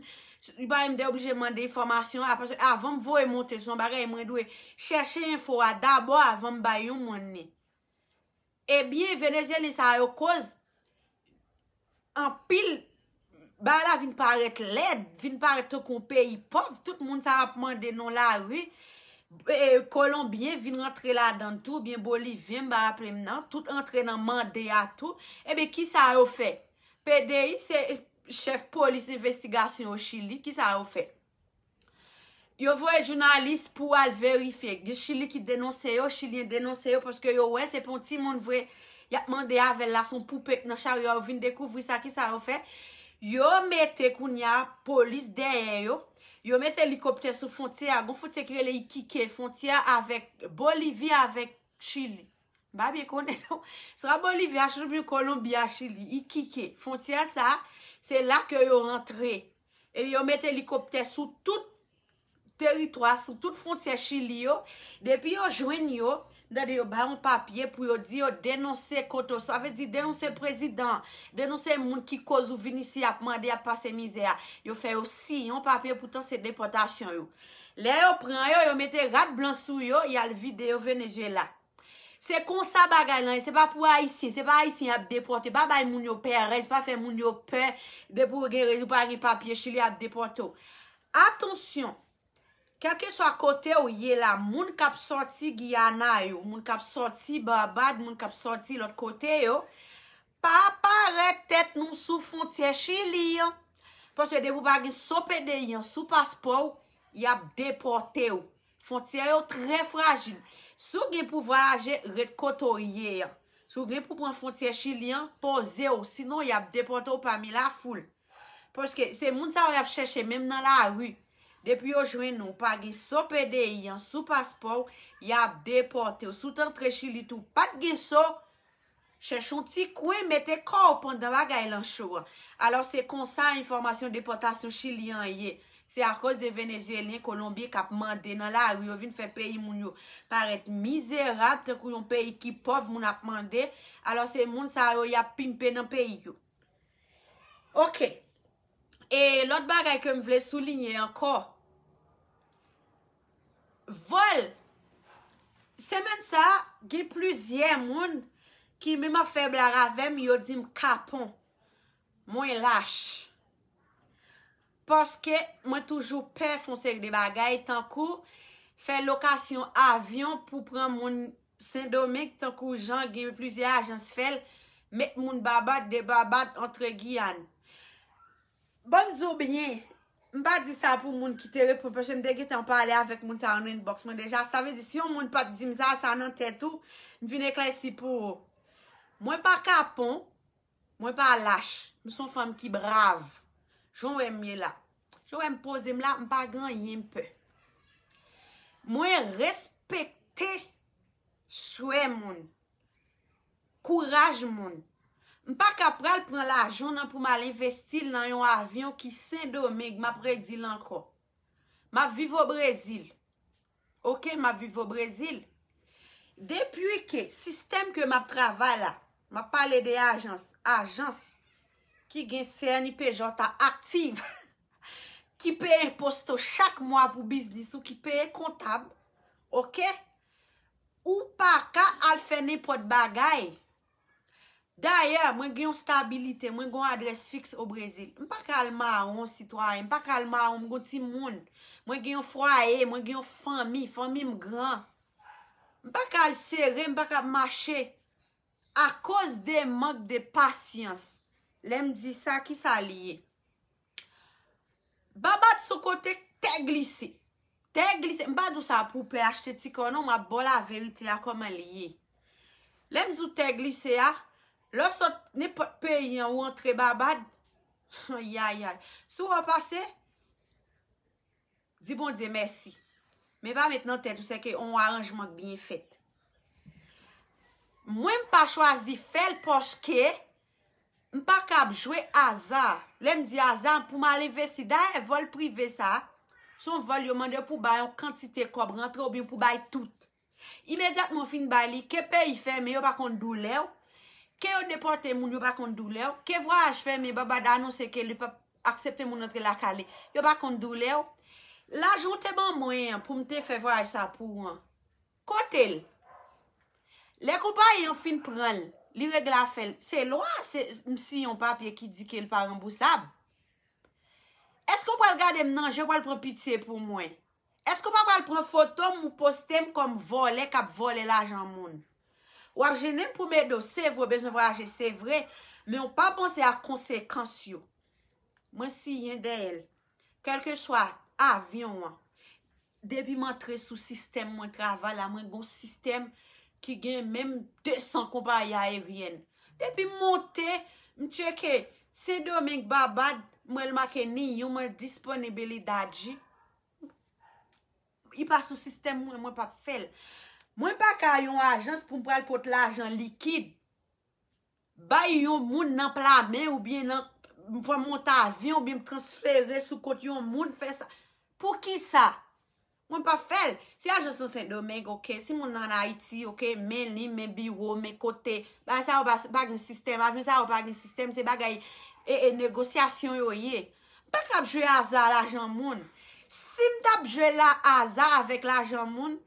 li pa menm te oblije mande enfòmasyon a, paske avan m voye monte sou yon bagay, mwen dwe chèche enfo a dabò avan m bay yon moun li. Ebyen, Venezyelyen sa yo koz anpil, bagay la vin parèt lèd, vin parèt tankou yon peyi pòv, tout moun sa ap mande non lari. E, Kolonbyen vin rantre ladan l tou, oubyen Bolivyen, m pa raple m nan, tout rantre nan mande a tou. Ebyen, kisa yo fè? P D I se chèf polis envestigasyon o Chili, kisa yo fè? Yo voye jounalis pou al verifye. Gen Chili ki denonse yo, Chilyen denonse yo, paske yo wè se pa yon timoun vre y ap mande avè l la, se yon poupe k nan charyo a, yo vin dekouvri sa, kisa yo fè? Yo mete kounye a polis dèyè yo, yo mete elikoptè sou fwontyè a, gon fwontyè ki rele Iquique, fwontyè a avèk Bolivi avèk Chili. M pa byen konnen non. Swa Bolivi a Chili oubyen Kolonbi a Chili, Iquique. Fwontyè sa, se la ke yo rantre. Epi yo mete elikoptè sou tout teritwa, sou tout fwontyè Chili yo. Depi yo jwenn yo, m tande yo bay yon papye pou yo di yo denonse kote yo. Sa vle di denonse prezidan, denonse moun ki koz ou vin isi ap mande, ap pase mizè a. Yo fè yo siyen yon papye, poutan se depòtasyon yo. Lè yo pran yo, yo mete rad blan sou yo, y al vide yo Venezuela. Se konsa bagay lan ye, se pa pou Ayisyen, se pa Ayisyen y ap depòte, pa bay moun yo pèrèz, pa fè moun yo pè, depi w gen rezon, pa gen papye, Chili ap depòte w. Atansyon, kèlkeswa kote w ye la, moun k ap sòti Giyana yo, moun k ap sòti Babad, moun k ap sòti lòt kote yo, pa parèt tèt nou sou fwontyè Chili an. Paske depi w pa gen so P D I an sou paspò w, y ap depòte w. Fwontyè yo trè frajil. Si w gen pou vwayaje, ret kote w ye an. Si w gen pou pran fwontyè Chili an, poze w, sinon y ap depòte w pami lafoul. Paske se moun sa yo y ap chèche menm nan lari. Depi yo jwenn ou pa gen so P D I an sou paspò w, y ap depòte w. Si w t antre Chili tou, pa t gen so, chèche yon ti kwen, mete kò w pandan bagay lan cho an. Alò, se konsa enfòmasyon depòtasyon Chili an ye. Se akoz de Venezyelyen, Kolonbyen k ap mande nan lari yo vin fè peyi moun yo parèt mizerab, tankou yon peyi ki pòv, moun ap mande. Alò, se moun sa yo y ap pimpe nan peyi yo. Oke. E lòt bagay ke m vle soulinye ankò, vòl. Semèn sa, gen plizyè moun ki menm ap fè blag avè m, yo di m kapon. Mwen lach. Paske mwen toujou pè fè yon seri de bagay, tankou fè lokasyon avyon pou pran moun Sendomeng, tankou jan gen plizyè ajans fè l, met moun Babad, de Babad antre Giyàn. Ban m di w byen, m pa di sa pou moun ki te reponn, paske m te gentan pale avèk moun sa yo nan inbox mwen deja. Sa vle di, si yon moun pa t di m sa, sa nan tèt ou, m vin eklèsi pou ou. Mwen pa kapon, mwen pa lach. M se yon fanm ki brav. Jan w wè m ye la. Jan w wè m poze m la, m pa gen anyen m pè. Mwen respekte swè moun, kouraj moun. M pa ka pral pran lajan w nan pou m al envesti l nan yon avyon ki Sendomeng, m ap redi l ankò. M ap viv o Brezil. Oke, m ap viv o Brezil. Depi ke sistèm ke m ap travay la, m ap pale de ajans, ajans ki gen C N I P J a aktif, ki peye enposto chak mwa pou biznis ou, ki peye kontab, oke? Ou pa ka al fè nenpòt bagay. Dayè, mwen gen yon stabilite, mwen gen yon adrès fiks o Brezil. M pa ka al mawon sitwayen, m pa ka al mawon, m gen yon timoun. Mwen gen yon fwaye, mwen gen yon fanmi, fanmi m gran. M pa ka al sere, m pa ka ap mache. Akoz de mank de pasyans. Lè m di sa, ki sa li ye? Babad se yon kote tè glise. Tè glise. M pa di w sa pou w pè achte ti kò non, m ap ba w laverite a kòman li ye. Lè m di w tè glise a, lè w sot nenpòt peyi an, ou antre Babad, ayayay. Si w wè w pase, di Bondye mèsi. Men pa met nan tèt ou se ke yon aranjman k byen fèt. Mwen, m pa chwazi fè l paske m pa ka ap jwe aza. Lè m di aza, pou m al envesti. Dayè, vòl prive sa, se yon vòl yo mande pou bay yon kantite kòb rantre oubyen pou bay tout. Imedyatman w fin bay li, ke peyi fèmen, yo pa konn doulè w. Ke yo depòte moun, yo pa konn doulè w. Ke vwayaj fèmen, Babad anonse ke li p ap aksepte moun rantre lakay li, yo pa konn doulè w. Lajan w te ban mwen an pou m te fè vwayaj sa pou ou an, kote l? Lè konpayi an fin pran l, li regle afè l. Se lwa, se m siyen yon papye ki di ke l pa ranbousab. Èske w pral gade m nan je, w pral pran pitye pou mwen? Èske w pa pral pran foto m, ou poste m kòm vòlè k ap vòlè lajan moun? W ap jennen m pou m ede w, se vre, w bezwen vwayaje, se vre, men w pa panse a konsekans yo. Mwen siyen dèyè l. Kèlkeswa avyon an, depi m antre sou sistèm mwen travay la, mwen gen yon sistèm ki gen menm de san konpayi ayeryèn. Depi m monte, m tcheke Sendomeng, Babad, m wè l make ni yon mwen disponibilidad. Li pa sou sistèm mwen, mwen p ap fè l. Mwen pa ka yon ajans pou m pral pot lajan likid bay yon moun nan pla men oubyen nan, m fè monte avyon oubyen m transfere sou kont yon moun, fè sa. Poukisa? Mwen p ap fè l. Si ajans nan Sendomeng, oke. Si moun nan Ayiti, oke. Men li, men biwo, men kote. Bagay sa yo pa, pa gen sistèm. Avyon sa yo pa gen sistèm. Se bagay e, e negosyasyon yo ye. M pa ka ap jwe aza lajan moun. Si m t ap jwe la aza avèk lajan moun,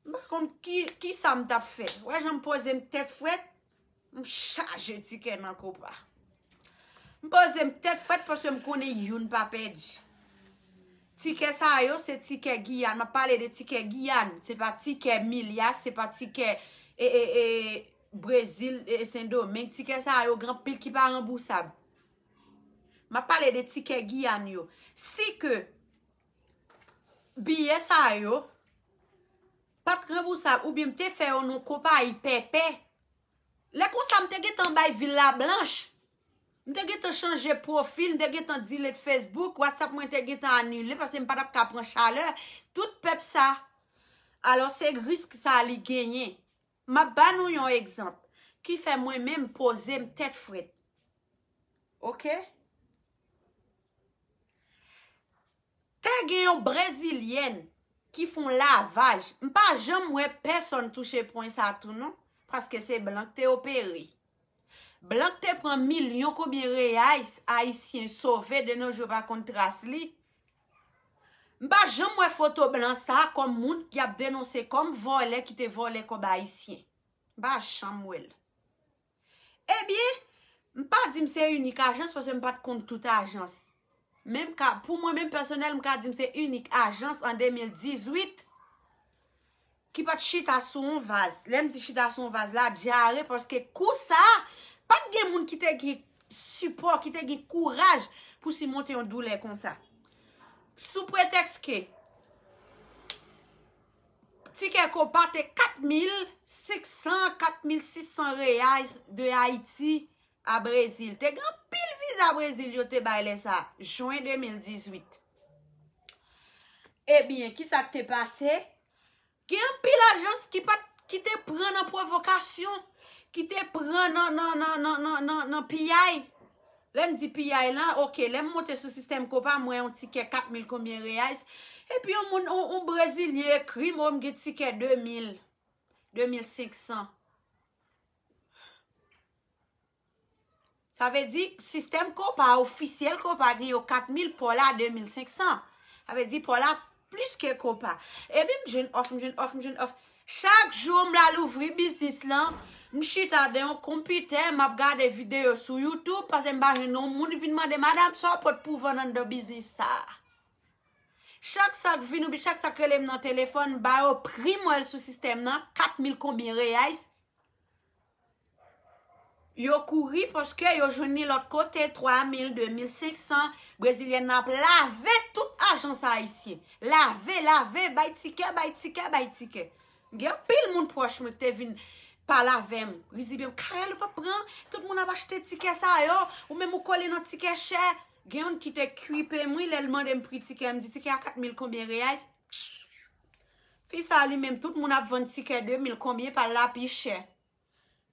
m pa konn ki, ki sa m t ap fè. Wè jan m poze m tèt frèt. M chaje tikè nan kopa. M poze m tèt frèt paske m konnen youn pa pèdi. Tikè sa yo se tikè Giyàn. M ap pale de tikè Giyàn. Se pa tikè Milyas, se pa tikè e, e, e, Brezil, e, Sendomeng. Tikè sa yo gen anpil ki pa ranbousab. M ap pale de tikè Giyàn yo. Si ke biyè sa yo pa t ranbousab oubyen m te fè yo nan konpayi pèpè, lè konsa, m te gentan bay vil la blanch. M te gentan chanje pwofil, m te gentan delete Facebook, WhatsApp mwen te gentan anile paske m pa t ap ka pran chalè. Tout pèp sa. Alò, se risk sa li genyen. M ap ba nou yon egzanp ki fè mwen menm poze m tèt frèt. Oke? Te gen yon brezilyèn ki fè yon lavaj. M pa janm wè pèsonn touche pwen sa tou non, paske se blan k te opere. Blan k te pran milyon konbyen reyais ayisyen sove de nos jours pa konn tras li. M pa janm wè foto blan sa kòm moun y ap denonse kòm vòlè ki te vòlè kòb ayisyen. M pa janm wè l. Ebyen, m pa di m se inik ajans paske m pa t konn tout ajans. Men m ka, pou mwen menm pèsonèl, m ka di m se inik ajans an de mil dizuit ki pa t chita sou yon vaz. Lè m di chita sou yon vaz la, dyare, paske kou sa, pa t gen moun ki te gen sipò, ki te gen kouraj pou simonte yon doulè konsa. Sou pretèks ke tikè kopa te kat mil senk san, kat mil sis san reyais de Ayiti a Brezil. Te gen anpil viza Brezil yo te bay lè sa, jen de mil dizuit. Ebyen, kisa k te pase? Gen anpil ajans ki pa t, ki te pran nan pwovokasyon, ki te pran nan, nan, nan, nan, nan, nan, nan piyay. Lè m di piyay lan, oke, lè m monte sou sistèm kopa, m wè yon tikè kat mil konbyen reyais. Epi yon moun, yon, yon brezilyen ekri m, o, m gen tikè de mil, de mil senk san. Sa vle di, sistèm kopa, ofisyèl kopa, gen yo kat mil, pa w la de mil senk san. Sa vle di, pa w la plis ke kopa. Epi m jwenn òf, m jwenn òf, m jwenn òf. Chak jou m la louvri biznis lan, m chita de yon konpitè, m ap gade videyo sou YouTube, paske m pa jwenn yon moun vin mande, "Madanm, sa w pot pou vann anndan biznis sa a?" Chak sa k vin, oubyen chak sa k rele m nan telefòn, m ba yo pri, m wè l sou sistèm nan, kat mil konbyen reyais. Yo kouri paske yo jwenn li lòt kote, twa mil, de mil senk san. Brezilyèn nan ap lave tout ajans ayisyen. Lave, lave, bay tikè, bay tikè, bay tikè. Gen anpil moun pwòch mwen ki te vin pale avè m. Rizibyen m, "Carel, ou p ap pran? Tout moun ap achte tikè sa yo. Ou menm ou kole nan tikè chè." Gen youn ki te kwipe m, wi, lè l mande m pri tikè. M di, "Tikè a kat mil konbyen reyais?" Fi sa li menm, tout moun ap vann tikè de mil konbyen, pa l la pi chè.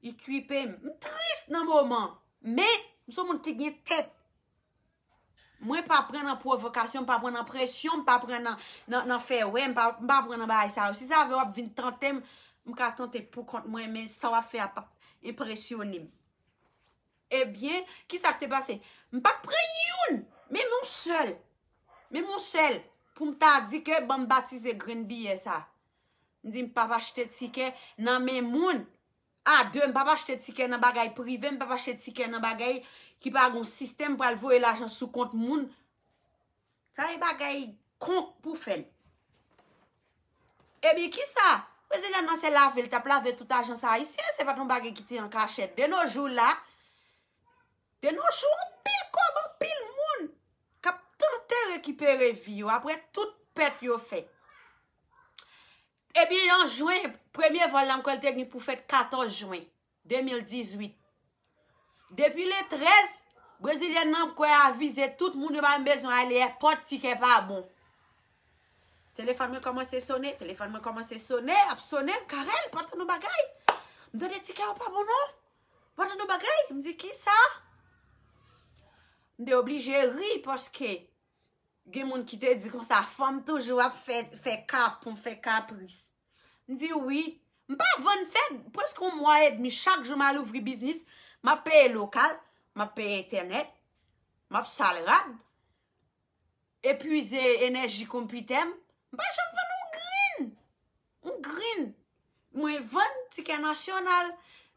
Li kwipe m. M tris nan moman. Men, m se yon moun ki gen tèt. Mwen pa pran nan pwovokasyon, m pa pran nan presyon, m pa pran nan, nan, nan fè wè, m pa, m pa pran nan bagay sa yo. Si sa vle w ap vin tante m, m ka tante pou kont mwen, men sa w ap fè a p ap enpresyone m. Ebyen, kisa k te pase? M pa t pran youn, menm yon sèl. Menm yon sèl. Pou m ta di ke ban m batize grenn biyè sa. M di m p ap achte tikè nan men moun. A de, m p ap achte tikè nan bagay prive, m p ap achte tikè nan bagay ki pa gon sistèm, m pral voye lajan sou kont moun. Sa e bagay kon pou fè l. Ebyen, kisa? Prezidan nan se lave l t ap lave tout ajans ayisyen, se pa t yon bagay ki te an kachèt. De nos jours la, de nos jours, anpil kòb, anpil moun k ap tante rekipere vi yo apre tout pèt yo fè. Ebyen, an jen, premye vòl la, m kwè l te gen pou fèt katòz jen de mil dizuit. Depi le trèz, brezilyèn nan kwè avize tout moun yo pa menm bezwen ale èpòt, tikè pa bon. Telefòn mwen kòmanse sone, telefòn mwen kòmanse sone, ap sone, m, "Carel, pa tann yon bagay? M tande tikè yo pa bon non. Pa tann yon bagay?" M di, "Kisa?" M te oblije ri paske Gen moun ki te di konsa, fanm toujou ap fè, fè kapon, fè kapris. M di wi. M pa vann fè preske yon mwa edmi. Chak jou m al ouvri biznis, m ap peye lokal, m ap peye entènèt, m ap sal rad, epuize enèji konpitè m. M pa janm vann yon grenn. Yon grenn. Mwen vann tikè nasyonal.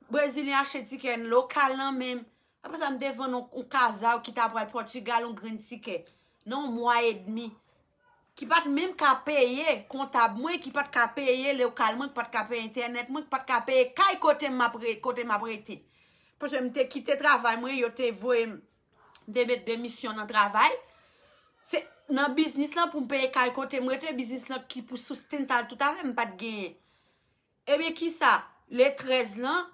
Brezilyen achte tikè lokal nan men m. Apre sa, m te vann yon, yon kazal ki ta pral Pòtigal, yon grenn tikè. Nan yon mwa edmi. Ki pa t menm ka peye kontab mwen, ki pa t ka peye lokal mwen, ki pa t ka peye entènèt mwen, ki pa t ka peye kay kote m ap re-, kote m ap rete. Paske m te kite travay mwen, yo te voye m, m te met demisyon nan travay. Se nan biznis lan pou m peye kay kote m rete, biznis lan ki pou soustentaman tout avè m, m pa t genyen. Ebyen, kisa? Le trèz lan,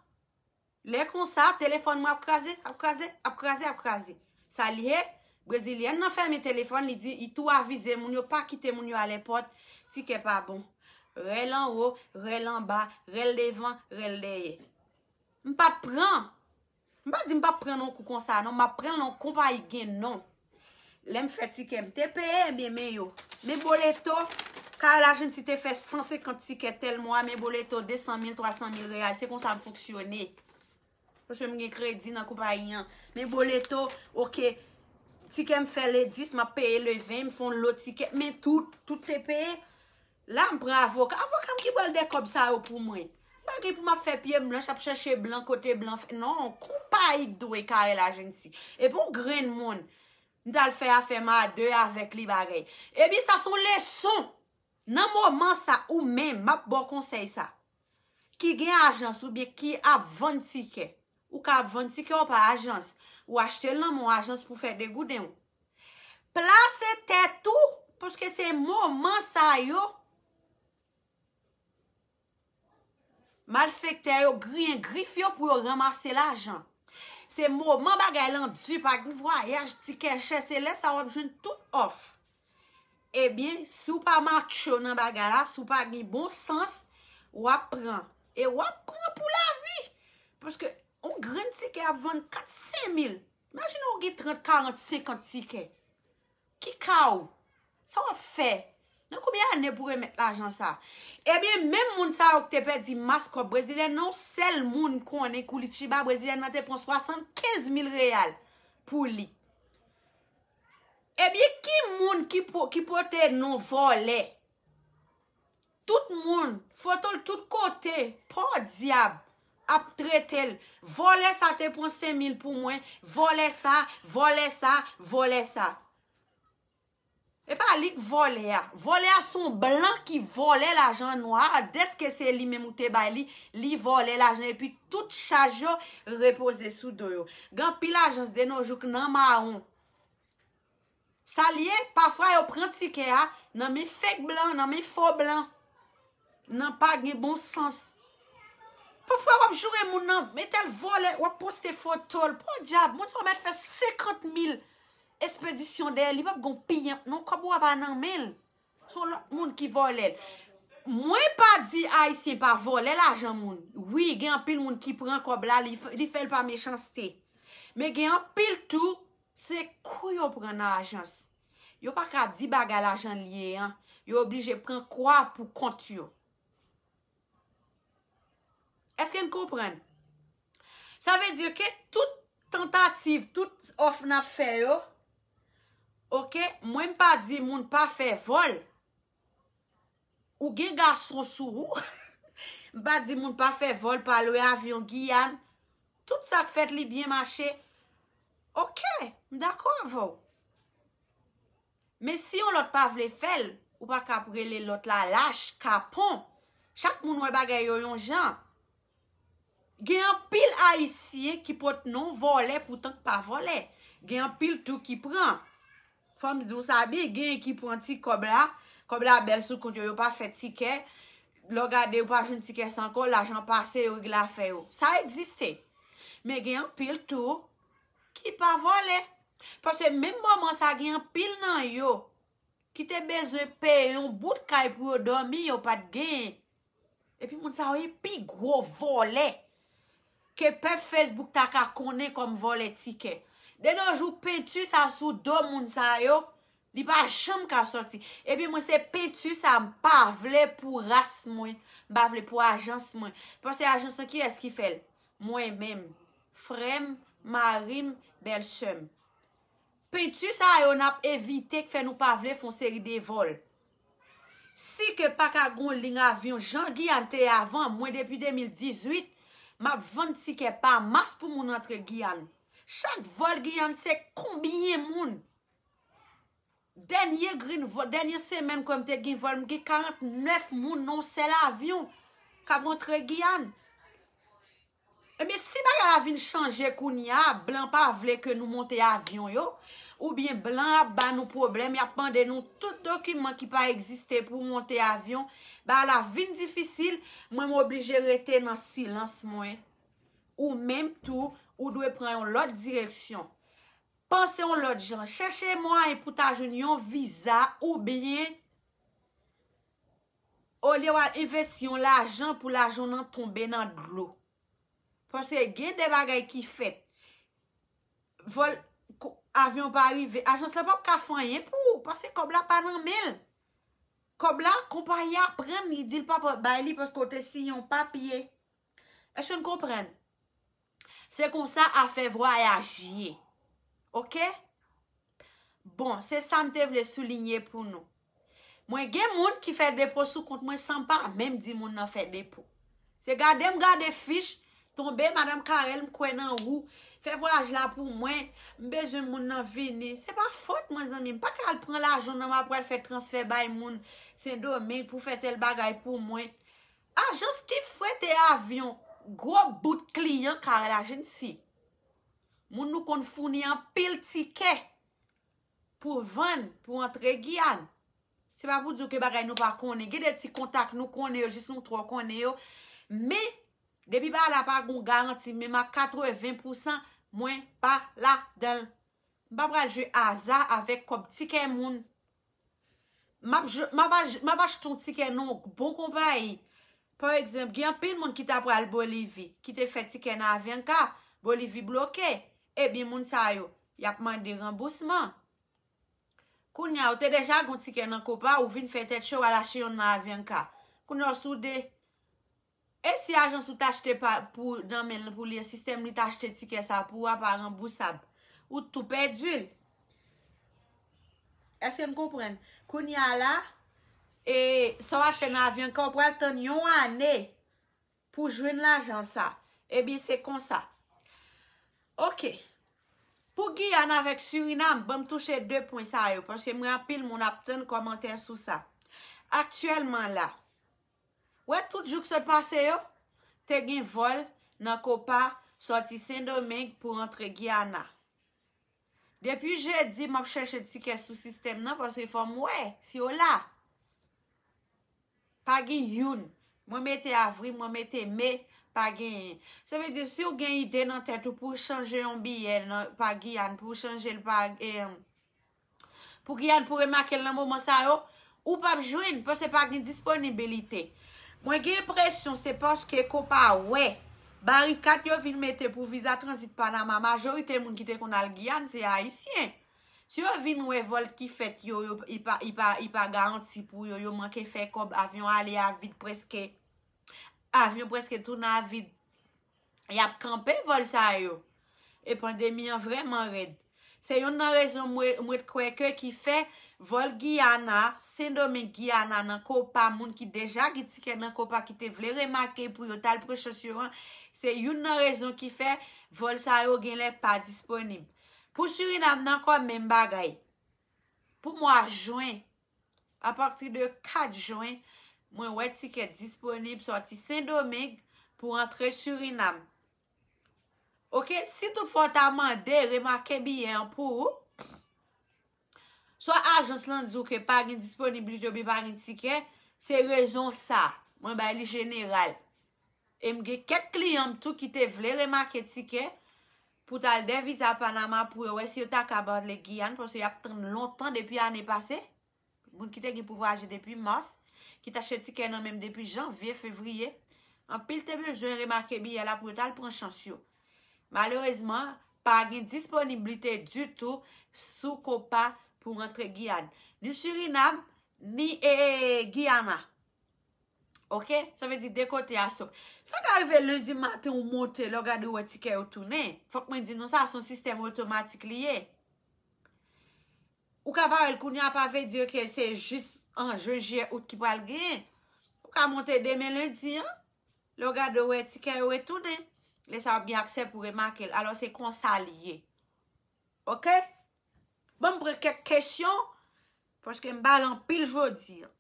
lè konsa, telefòn mwen ap kraze, ap kraze, ap kraze, ap kraze. Sa l ye? Brezilyèn nan fèmen telefòn, li di, li tou avize moun yo pa kite moun yo al èpòt, tikè pa bon. Rèl anwo, rèl anba, rèl devan, rèl dèyè. M pa t pran. M pa di m p ap pran non kou konsa non, m ap pran l nan yon konpayi gen non. Lè m fè tikè, m te peye, ebyen, men yo. Men boleto, Carel Agency te fè san senkant tikè tèl mwa, men boleto de san mil, twa san mil reyal. Se konsa m fonksyone. Paske m gen kredi nan konpayi an. Men boleto, oke, tikè m fè le dis, m ap peye le ven, m fè yon lòt tikè. Men tout, tout te peye. La, m pran avoka. Avoka m ki pral de kòb sa yo pou mwen. M pa gen pou m ap fè pye m blanch, ap chèche blan kote blan fè. Non, konpayi k dwe Carel Agency. Epi yon grenn moun. M t al fè afè m a de avèk li bagay. Ebyen, sa se yon leson. Nan moman sa, ou menm, m ap ba w konsèy sa. Ki gen ajans oubyen ki ap vann tikè. Ou ka ap vann tikè w pa ajans. Ou achte l nan men yon ajans pou fè degouden w. Plase tèt ou, paske se moman sa yo, malfektè yo griyen grif yo pou yo ranmase lajan. Se moman bagay lan di, pa gen vwayaj, tikè chè, se lè sa w ap jwenn tout òf. Ebyen, si w pa matcho nan bagay la, si w pa gen bon sans, w ap pran. E w ap pran pou lavi. Paske yon grenn tikè ap vann kat, senk mil. Imajine w gen trant, karant, senkant tikè. Ki ka w? Sa w ap fè? Nan konbyen ane pou remèt lajan sa? Ebyen, menm moun sa yo ki te pèdi mas kòb brezilyèn nan, yon sèl moun m konnen, Curitiba, brezilyèn nan te pran swasannkenz mil reyal pou li. Ebyen, ki moun ki po-, ki pote non vòlè? Tout moun, foto l tout kote, podyab, ap trete l. Vòlè sa te pran senk mil pou mwen, vòlè sa, vòlè sa, vòlè sa. E pa li k vòlè a. Vòlè a se yon blan ki vòlè lajan nwa a, dèske se li menm ou te bay li, li vòlè lajan epi tout chaj yo repoze sou do yo. Gen anpil ajans de nos jours k nan mawon. Sa l ye, pafwa yo pran tikè a nan men fake blan, nan men fo blan. Nan pa gen bon sans. Pafwa w ap joure moun nan, men tèl vòlè, w ap poste foto l. Podyab, moun sa w mèt fè senkant mil espedisyon dèyè li, p ap gon piyanp non, kòb ou a pa nan men l. Se yon lòt moun ki vòlè l. Mwen pa di Ayisyen pa vòlè lajan moun. Wi, gen anpil moun ki pran kòb la, li, f-, li fè l pa mechanste. Men gen anpil tou, se kou yo pran nan ajans. Yo pa ka di bagay lajan l ye an. Yo oblije pran kou a pou kont yo. Èske n konprann? Sa vle di ke tout tantativ, tout òf n ap fè yo, oke, mwen m pa di moun pa fè vòl. Ou gen gason sou ou. M pa di moun pa fè vòl, pa lwe avyon Giyàn. Tout sa k fèt li byen mache. Oke, m dakò avè w. Men si yon lòt pa vle fè l, ou pa ka ap rele lòt la lach, kapon. Chak moun wè bagay yo yon jan. Gen anpil Ayisyen ki pot non vòlè poutan k pa vòlè. Gen anpil tou ki pran. Fò m di w sa byen, gen ki pran ti kòb la. Kòb la bèl sou kont yo, yo pa fè tikè. Lè w gade, yo pa jwenn tikè sa ankò, lajan pase, yo regle afè yo. Sa egziste. Men gen anpil tou ki pa vòlè. Paske menm moman sa, gen anpil nan yo ki te bezwen peye yon bout kay pou yo dòmi, yo pa t genyen. Epi moun sa yo ye pi gwo vòlè ke pèp Facebook ta ka konnen kòm vòlè tikè. De nos jours, penti sa sou do moun sa yo, Li pa janm ka sòti. Epi mwen se penti sa m pa vle pou ras mwen. M pa vle pou ajans mwen. Paske ajans lan kiyès ki fè l? Mwen menm. Frè m, mari m, bèlsè m. Penti sa yo n ap evite k fè nou pa vle fè yon seri de vòl. Si ke pa ka gon liy avyon jan Giyàn te ye avan, mwen depi de mil dizuit, m ap vann tikè pa mas pou moun antre Giyàn. Chak vòl Giyàn se konbyen moun? Dènye green vòl, dènye semèn kwè m te gen vòl, m gen karantnèf moun nan yon sèl avyon k ap antre Giyàn. Ebyen, si bagay la vin chanje kounye a, blan pa vle ke nou monte avyon yo, oubyen blan ap ba nou pwoblèm, y ap mande nou tout dokiman ki pa egziste pou monte avyon, bagay la vin difisil, mwen m oblije rete nan silans mwen. Ou menm tou, ou dwe pran yon lòt direksyon. Panse yon lòt jan, chèche mwayen pou ta jwenn yon viza oubyen olye w al envesti yon lajan pou lajan w nan tonbe nan dlo. Paske gen de bagay ki fèt. Vòl, ko- avyon pa rive. Ajans la p ap ka fè anyen pou ou. Paske kòb la pa nan men l. Kòb la, konpayi a pran l, li di l p ap bay li paske w te siyen yon papye. Èske n konprann? Se konsa afè vwayaj ye. Oke? Bon, se sa m te vle soulinye pou nou. Mwen gen moun ki fè depo sou kont mwen san m pa menm di moun nan fè depo. Se gade m gade fich, tonbe, madanm Karèl, m kwè nan ou. Fè vwayaj la pou mwen, m bezwen moun nan vini. Se pa fòt mwen, zanmi m. Pa ka al pran lajan nan m ap pral fè transfè bay moun Sendomeng pou fè tèl bagay pou mwen. Ajans ki fwete avyon, gwo bout kliyan Karèl Ajansi. Moun nou konn founi anpil tikè pou vann, pou antre Giyàn. Se pa pou di w ke bagay nou pa konnen. Gen de ti kontak nou konnen yo, jis nou twò konnen yo. Men, depi bagay la pa gon garanti, menm ak katreven pousan, mwen pa ladan l. M pa pral jwe aza avèk kòb tikè moun. M ap, m ap, m ap achte yon tikè nan yon bon konpayi. Pa egzanp, gen anpil moun ki ta pral Bolivi, ki te fè tikè nan Avianca, Bolivi bloke. Ebyen, moun sa yo, y ap mande ranbousman. Kounye a, ou te deja gon tikè nan Copa, ou vin fè tèt cho, w al achte yon nan Avianca. Kounye a, w soude. E si ajans ou t achte pa, pou, nan men l pou li, sistèm li t achte tikè sa pou ou a pa ranbousab. Ou tou pèdi l. Èske n konprann? Kounye a la, e, sa w achte nan Avianca, ou pral tann yon ane pou jwenn lajan sa. Ebyen, se konsa. Oke. Pou Giyàn avèk Surinam, ban m touche de pwen sa yo, paske m wè anpil moun ap tann kòmantè sou sa. Aktyèlman la, wè tout jou k sot pase yo, te gen vòl nan Copa sòti Sendomeng pou antre Giyana. Depi jedi, m ap chèche tikè sou sistèm nan, paske fò m wè si yo la. Pa gen youn. Mwen mete avri, mwen mete me, pa genyen. Sa vle di, si w gen ide nan tèt ou pou chanje yon biyè nan, pa Giyàn, pou chanje l pa, eh, pou Giyàn, pou remake l nan moman sa yo, ou p ap jwenn, paske pa gen disponibilite. Mwen gen enpresyon se paske Copa wè barikad yo vin mete pou viza tranzit Panama, majorite moun ki te konn al Giyàn, se ayisyen. Si yo vin wè vòl ki fèt yo, yo, i pa, i pa, i pa garanti pou yo, yo manke fè kòb, avyon ale a vid prèske, avyon prèske tounen a vid, y ap kanpe vòl sa yo. E pandemi an vrèman rèd. Se youn nan rezon mwen, mwen kwè ke ki fè vòl Giyana, Sendomeng Giyana nan Copa, moun ki deja gen tikè nan Copa ki te vle remake pou yo t al pran chans yo an, se youn nan rezon ki fè vòl sa yo genlè pa disponib. Pou Surinam nan ankò menm bagay. Pou mwa jen, apati de kat jen, mwen wè tikè disponib sòti Sendomeng pou antre Surinam. Oke, si toutfwa w ta mande remake biyè an pou ou, swa ajans lan di w ke pa gen disponiblite oubyen pa gen tikè, se rezon sa. Mwen bay li jeneral. E m gen kèk kliyan m tou ki te vle remake tikè pou t al dè viza Panama pou yo wè si yo ta ka antre Giyàn, paske y ap tann lontan depi ane pase. Moun ki te gen pou vwayaje depi mas, ki t achte tikè nan men m depi janvye, fevriye. Anpil te bezwen remake biyè la pou yo t al pran chans yo. Malerezman, pa gen disponiblite ditou sou Copa pou rantre Giyàn. Ni Surinam, ni e, Giyana. Ok? Sa vle di de kote a stop. Sa ka rive lendi maten ou monte, lè w gade ou wè tikè yo tounen. Fòk mwen di nou sa, se yon sistèm otomatik li ye. Ou ka pa wè l kounye a, pa vle di ke se jis an jen, jiyè, out ki pral genyen. Ou ka monte demen lendi an, lè w gade ou wè tikè yo retounen. Lè sa w ap gen aksè pou remake l. Alò se konsa li ye. Ok? Ban m pran kèk kesyon, paske m ba l anpil jodi an.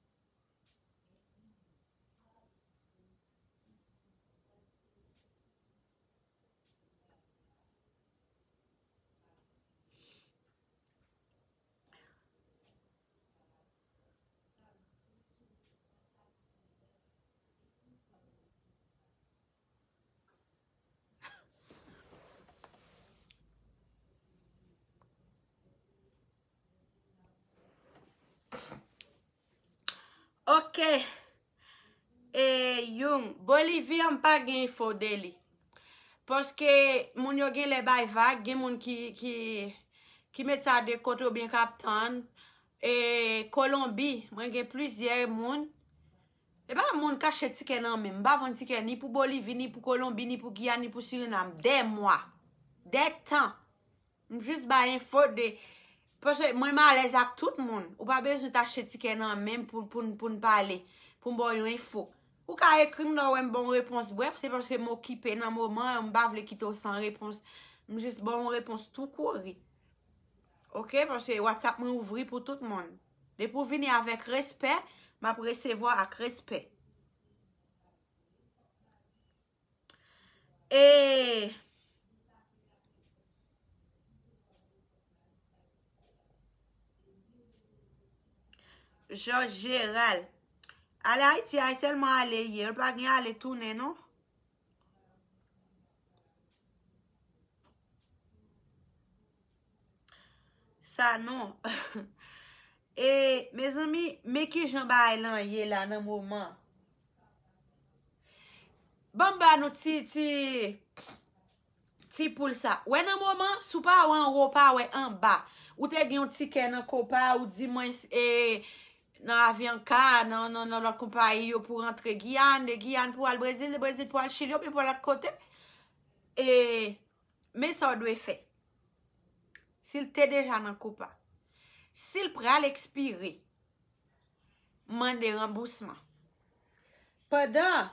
Ok. E, Young, Bolivi an m pa gen enfo de li. Paske moun yo genlè bay vag, gen moun ki, ki, ki met sa de kote oubyen k ap tann. E, Kolonbi, mwen gen plizyè moun. E pa moun k achte tikè nan men m. M pa vann tikè ni pou Bolivi, ni pou Kolonbi, ni pou Giyàn, ni pou Sirinam. Dè mwa. Dè tan. M jis bay enfo de, paske mwen m alèz ak tout moun. Ou pa bezwen t achte tikè nan men m pou, pou, pou n pale, pou m ba w yon enfo. Ou ka ekri m lè w wè m ba w yon repons brèf, se paske m okipe nan moman an, m pa vle kite w san repons. M jis ba w yon repons tou kouri. Ok? Paske WhatsApp mwen ouvri pou tout moun. Depi w vini avèk respè, m ap resevwa ak respè. E Jòj Jeral. Ale Ayiti a, e sèlman ale ye. Yo pa gen ale tounen, non. Sa non. E, mezanmi, men kijan bagay lan ye la nan moman. Ban m ba nou ti, ti, ti poul sa. Wè nan moman, si w pa wè anwo, w pa wè anba. Ou te gen yon tikè nan Copa, ou di mwen, e, nan Avianca, nan, nan, nan lòt konpayi yo pou rantre Giyàn, de Giyàn pou al Brezil, de Brezil pou al Chili, oubyen pou al lòt kote. E, men sa w dwe fè. Si l te deja nan Copa. Si l pral ekspire, mande ranbousman. Pandan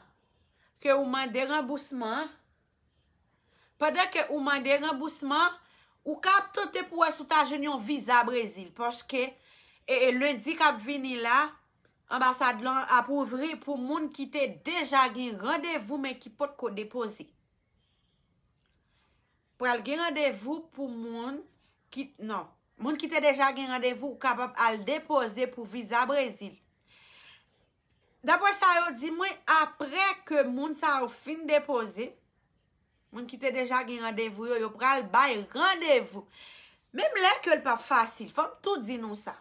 ke ou mande ranbousman, pandan ke ou mande ranbousman, ou ka ap tante pou wè si w ta jwenn yon viza Brezil. Paske, e, e, lendi k ap vini la, anbasad lan ap ouvri pou moun ki te deja gen randevou men ki potko depoze. Pral gen randevou pou moun ki, non, moun ki te deja gen randevou, ou kapab al depoze pou viza Brezil. Daprè sa yo di mwen, aprè ke moun sa yo fin depoze, moun ki te deja gen randevou yo, yo pral bay randevou. Menm lè ke l p ap fasil, fò m tou di nou sa.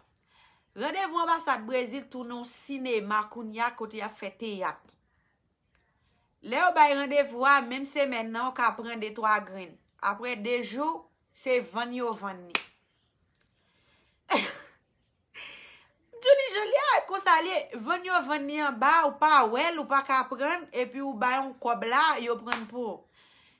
Randevou anbasad Brezil tounen yon sinema kounye a kote y ap fè teyat. Lè yo bay randevou a, menm semèn nan, ou ka pran de twa grenn. Aprè de jou, se vann yo vann li. M di w li jan l ye a, konsa l ye, vann yo vann li anba, ou pa wè l, ou pa ka pran, epi ou bay yon kòb la, yo pran l pou ou.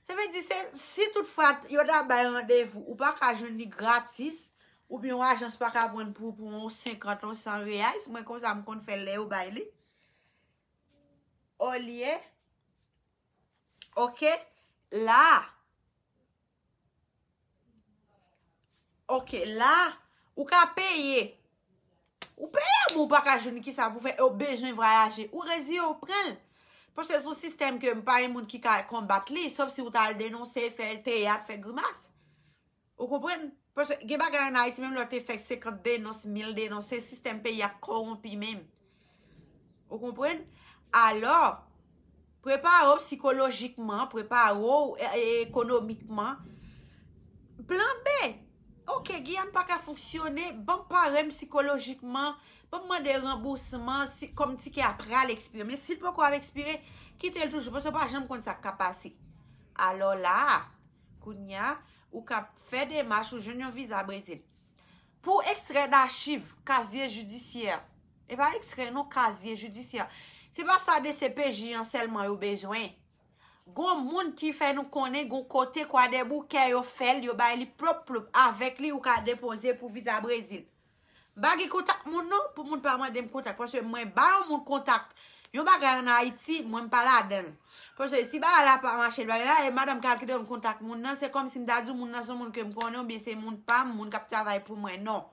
Sa vle di, se, si toutfwa yo ta bay randevou, ou pa ka jwenn li gratis, oubyen yon ajans pa ka pran l pou ou pou yon senkant, yon san reyais, mwen konsa m konn fè l lè yo bay li. Olye, ok, la, ok, la, ou ka peye. Ou peye, bon, ou pa ka jwenn kisa pou fè, ou bezwen vwayaje. Ou reziye, ou pran l. Paske se yon sistèm ke m pa yon moun ki ka konbat li, sòf si ou ta al denonse, fè teyat, fè grimas. Ou konprann? Paske gen bagay ann Ayiti, menm lè w te fè senkant denons, mil denons, se sistèm peyi a k kowonpi menm. Ou konprann? Alò, prepare w sikolojikman, prepare w, e, e, ekonomikman. Plan B. Ok, Giyàn pa ka fonksyone, ban m pare m sikolojikman, ban m mande ranbousman, si, kòm tikè a pral ekspire. Men si l poko ap ekspire, kite l toujou, paske w pa janm konn sa k ka pase. Alò la, kounye a, ou ka fè demach, ou jwenn yon viza Brezil. Pou ekstrè dachiv, kazye jidisyè. E pa ekstrè non, kazye jidisyè. Se pa sa D C P J an sèlman yo bezwen. Gon moun ki fè nou konnen gon kote Kwadèboukè yo fè l, yo bay li plop plop. Avèk li ou ka depoze pou viza Brezil. M pa gen kontak moun non, pou moun pa mande m kontak. Paske mwen ba yon moun kontak yon bagay ann Ayiti, mwen m pa ladan l. Paske si bagay la pa mache, bagay la, e madanm k al kite m kontak moun nan, se kòmsi m ta di w moun nan se yon moun ke m konnen, oubyen se moun pa m, moun k ap travay pou mwen, non.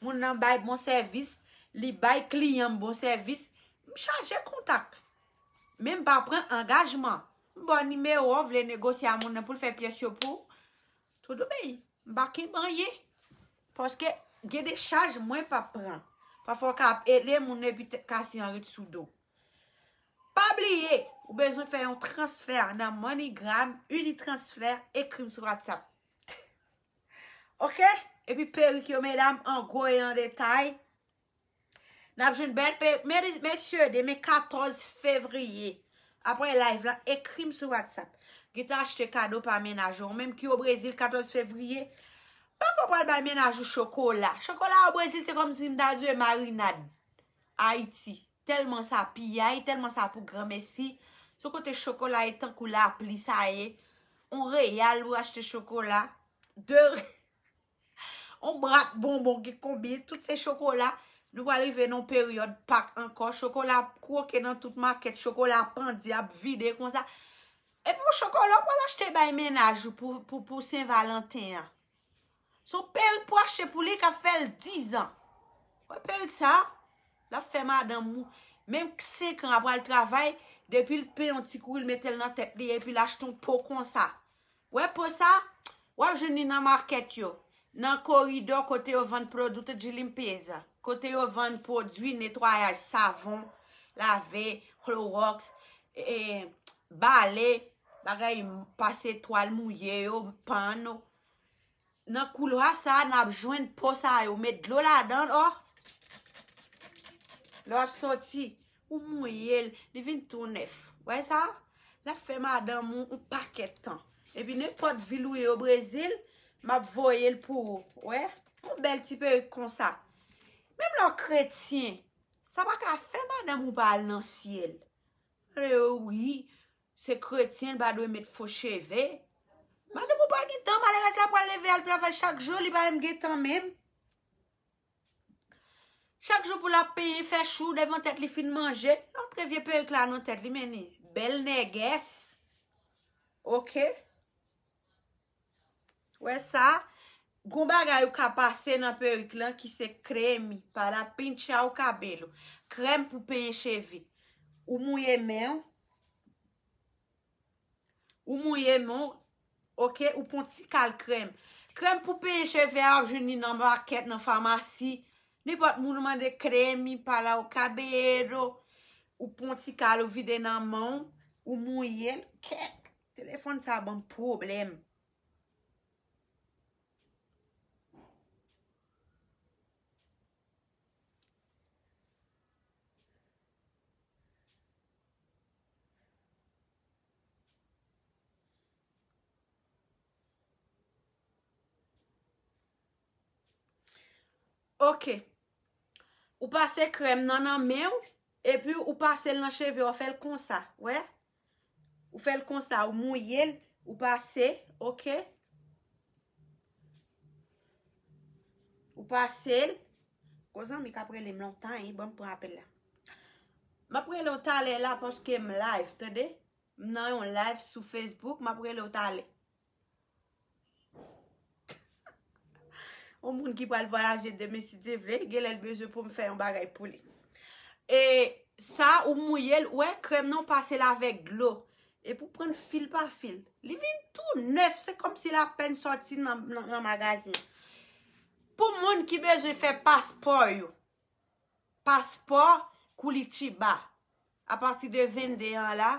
Moun nan bay bon sèvis, li bay kliyan m bon sèvis, m chaje kontak. Men m pa pran angajman. M ba w nimewo, w vle negosye a moun nan pou l fè pyès yo pou w. Tout obeyi. M pa kenbe anyen. Paske gen de chaj mwen p ap pran. Pafwa w ka ap ede moun epi tèt kase an ret sou do w. Pa bliye, ou bezwen fè yon transfè nan MoneyGram, Unitransfer, ekri m sou WhatsApp. Oke? Epi perik yo, medam, an gwo e an detay. N ap jwenn bèl perik. Mesye, demen katòz fevriye. Apre live la, ekri m sou WhatsApp. Gen ta achte kado pa mennaj ou. Ou menm ki o Brezil, katòz fevriye. Poko pral bay mennaj ou chokola. Chokola o Brezil, se kòmsi m ta di w e marinad. Ayiti. Tèlman sa piyay, tèlman sa pou granmesi. Se kote chokola e tankou lapli sa ye. On reyal ou achte chokola. De, on bwat bonbon ki konbyen, tout se chokola. Nou pral rive nan peryòd Pak ankò. Chokola ap kwoke nan tout makèt, chokola pandye ap vide konsa. Epi yon chokola ou pral achte bay mennaj ou pou, pou, pou Sen Valanten an. Se yon perik pou achte pou li k ap fè l diz an. Wè perik sa, l ap fè madanm ou, menm senk an, ap pral travay, depi l penyen yon ti kouri, l mete l nan tèt li, epi l achte yon po konsa. Wè po sa, w ap jwenn li nan makèt yo, nan koridò kote yo vann pwodui de limpeza, kote yo vann pwodui netwayaj, savon, lave, klowòks, e, bale, bagay pase twal mouye yo, panno. Nan koulwa sa a, n ap jwenn po sa yo. Met dlo ladan l, o. Lè w ap soti, ou mouye l, li vin tou nèf. Wè sa? L ap fè madanm ou yon pakèt tan. Epi nenpòt vil ou ye o Brezil, m ap voye l pou ou. Wè? Yon bèl ti perik konsa. Menm lè w kretyen, sa pa ka fè madanm ou pa al nan syèl. E wi, se kretyen, l pa dwe met fo cheve. Madanm ou pa gen tan, malerèz la pral leve al travay chak jou, li pa menm gen tan menm. Chak jou pou l ap penyen, fè chou devan tèt li fin manje, antre vye perik la nan tèt li, men ni bèl nègès. Oke? Wè sa? Gon bagay ou ka pase nan perik lan ki se kremi para pinchar o cabelo. Krèm pou penyen cheve. Ou mouye men w. Ou mouye men w. Oke? Ou pran ti kal krèm. Krèm pou penyen cheve a, w ap jwenn li nan makèt, nan famasi. Nenpòt moun ou mande kremi para o cabelo. Ou pran ti kal ou vide nan men w. Ou mouye l. Kèt! Telefòn sa ban m pwoblèm. Oke. Ou pase krèm nan nan men w, epi ou pase l nan cheve w, fè l konsa, wè? Ou fè l konsa, ou mouye l, ou pase, oke? Ou pase l. Gon zanmi k ap rele m lontan, wi, ban m pran apèl la. M ap rele w talè la paske m live, tande? M nan yon live sou Facebook, m ap rele w talè. Yon moun ki pral vwayaje demen, si Dye vle, genlè l bezwen pou m fè yon bagay pou li. E sa, ou mouye l, wè, krèm nan, ou pase l avèk dlo. Epi w pran l fil pa fil. Li vin tou nèf, se kòmsi l apèn sòti nan, nan, nan magazen. Pou moun ki bezwen fè paspò yo, paspò Curitiba. Apati de vennde an la,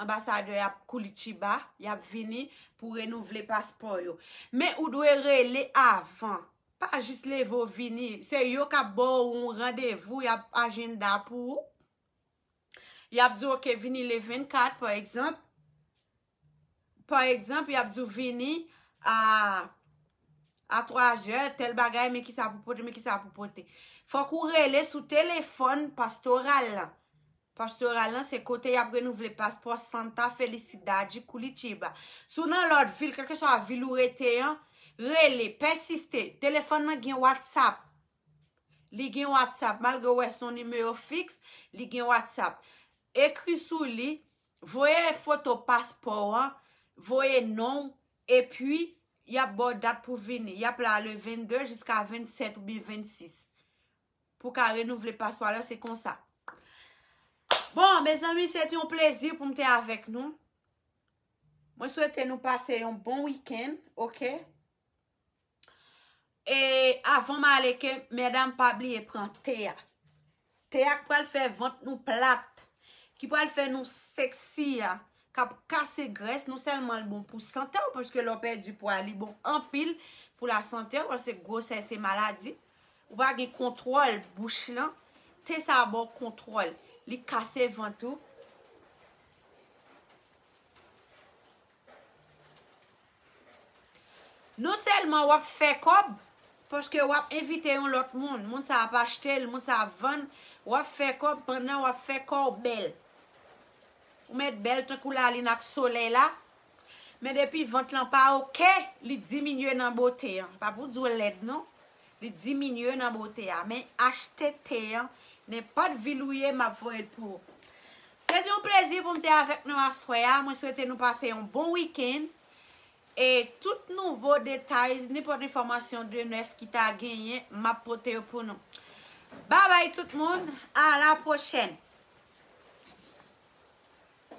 anbasadè y ap Curitiba, y ap vini pou renouvle paspò yo. Men ou dwe rele avan. Pa jis leve w vini. Se yo k ap ba w yon randevou, y ap ajanda pou ou. Y ap di w, oke, vini le vennkat, pa egzanp. Pa egzanp, y ap di w vini a, a twa zè, tèl bagay, men kisa pou pote, men kisa pou pote. Fòk ou rele sou telefòn pastoral lan. Pastoral lan, se kote y ap renouvle paspò Santa Felicidade Curitiba. Si w nan lòt vil, kèlkeswa vil ou rete an, rele, pèsiste. Telefòn nan gen WhatsApp. Li gen WhatsApp, malgre w wè se yon nimewo fiks, li gen WhatsApp. Ekri sou li, voye foto paspò w an, voye non w, epi y ap ba w dat pou vini. Y ap la le vennde jiska vennsèt oubyen vennsis. Pou w ka renouvle paspò a, se konsa. Bon, mezanmi, se te yon plezi pou m te avèk nou. Mwen swete nou pase yon bon wikenn, oke? E avan m ale, ke medam pa bliye pran te a. Te a k pral fè vant nou plat, ki pral fè nou seksi a, k ap kase grès, non sèlman l bon pou sante w, paske lè w pèdi pwa, li bon anpil pou lasante w, paske gwosè se maladi. Ou pa gen kontwòl bouch lan, te sa ba w kontwòl, li kase vant ou. Non sèlman w ap fè kòb, paske w ap envite yon lòt moun, moun sa ap achte l, moun sa ap vann, w ap fè kòb pandan w ap fè kò w bèl. Ou mèt bèl tankou lalin ak solèy la, men depi vant lan pa oke, li diminye nan bote an. Pa pou di w lèd non, li diminye nan bote a. Men achte te an, nenpòt vil ou ye, m ap voye l pou ou. Se te yon plezi pou m te avèk nou aswè a. Mwen swete nou pase yon bon wikenn. E tout nouvo detay, nenpòt enfòmasyon de nèf ki ta genyen, m ap pote yo pou nou. Babay tout moun, a la pwochèn.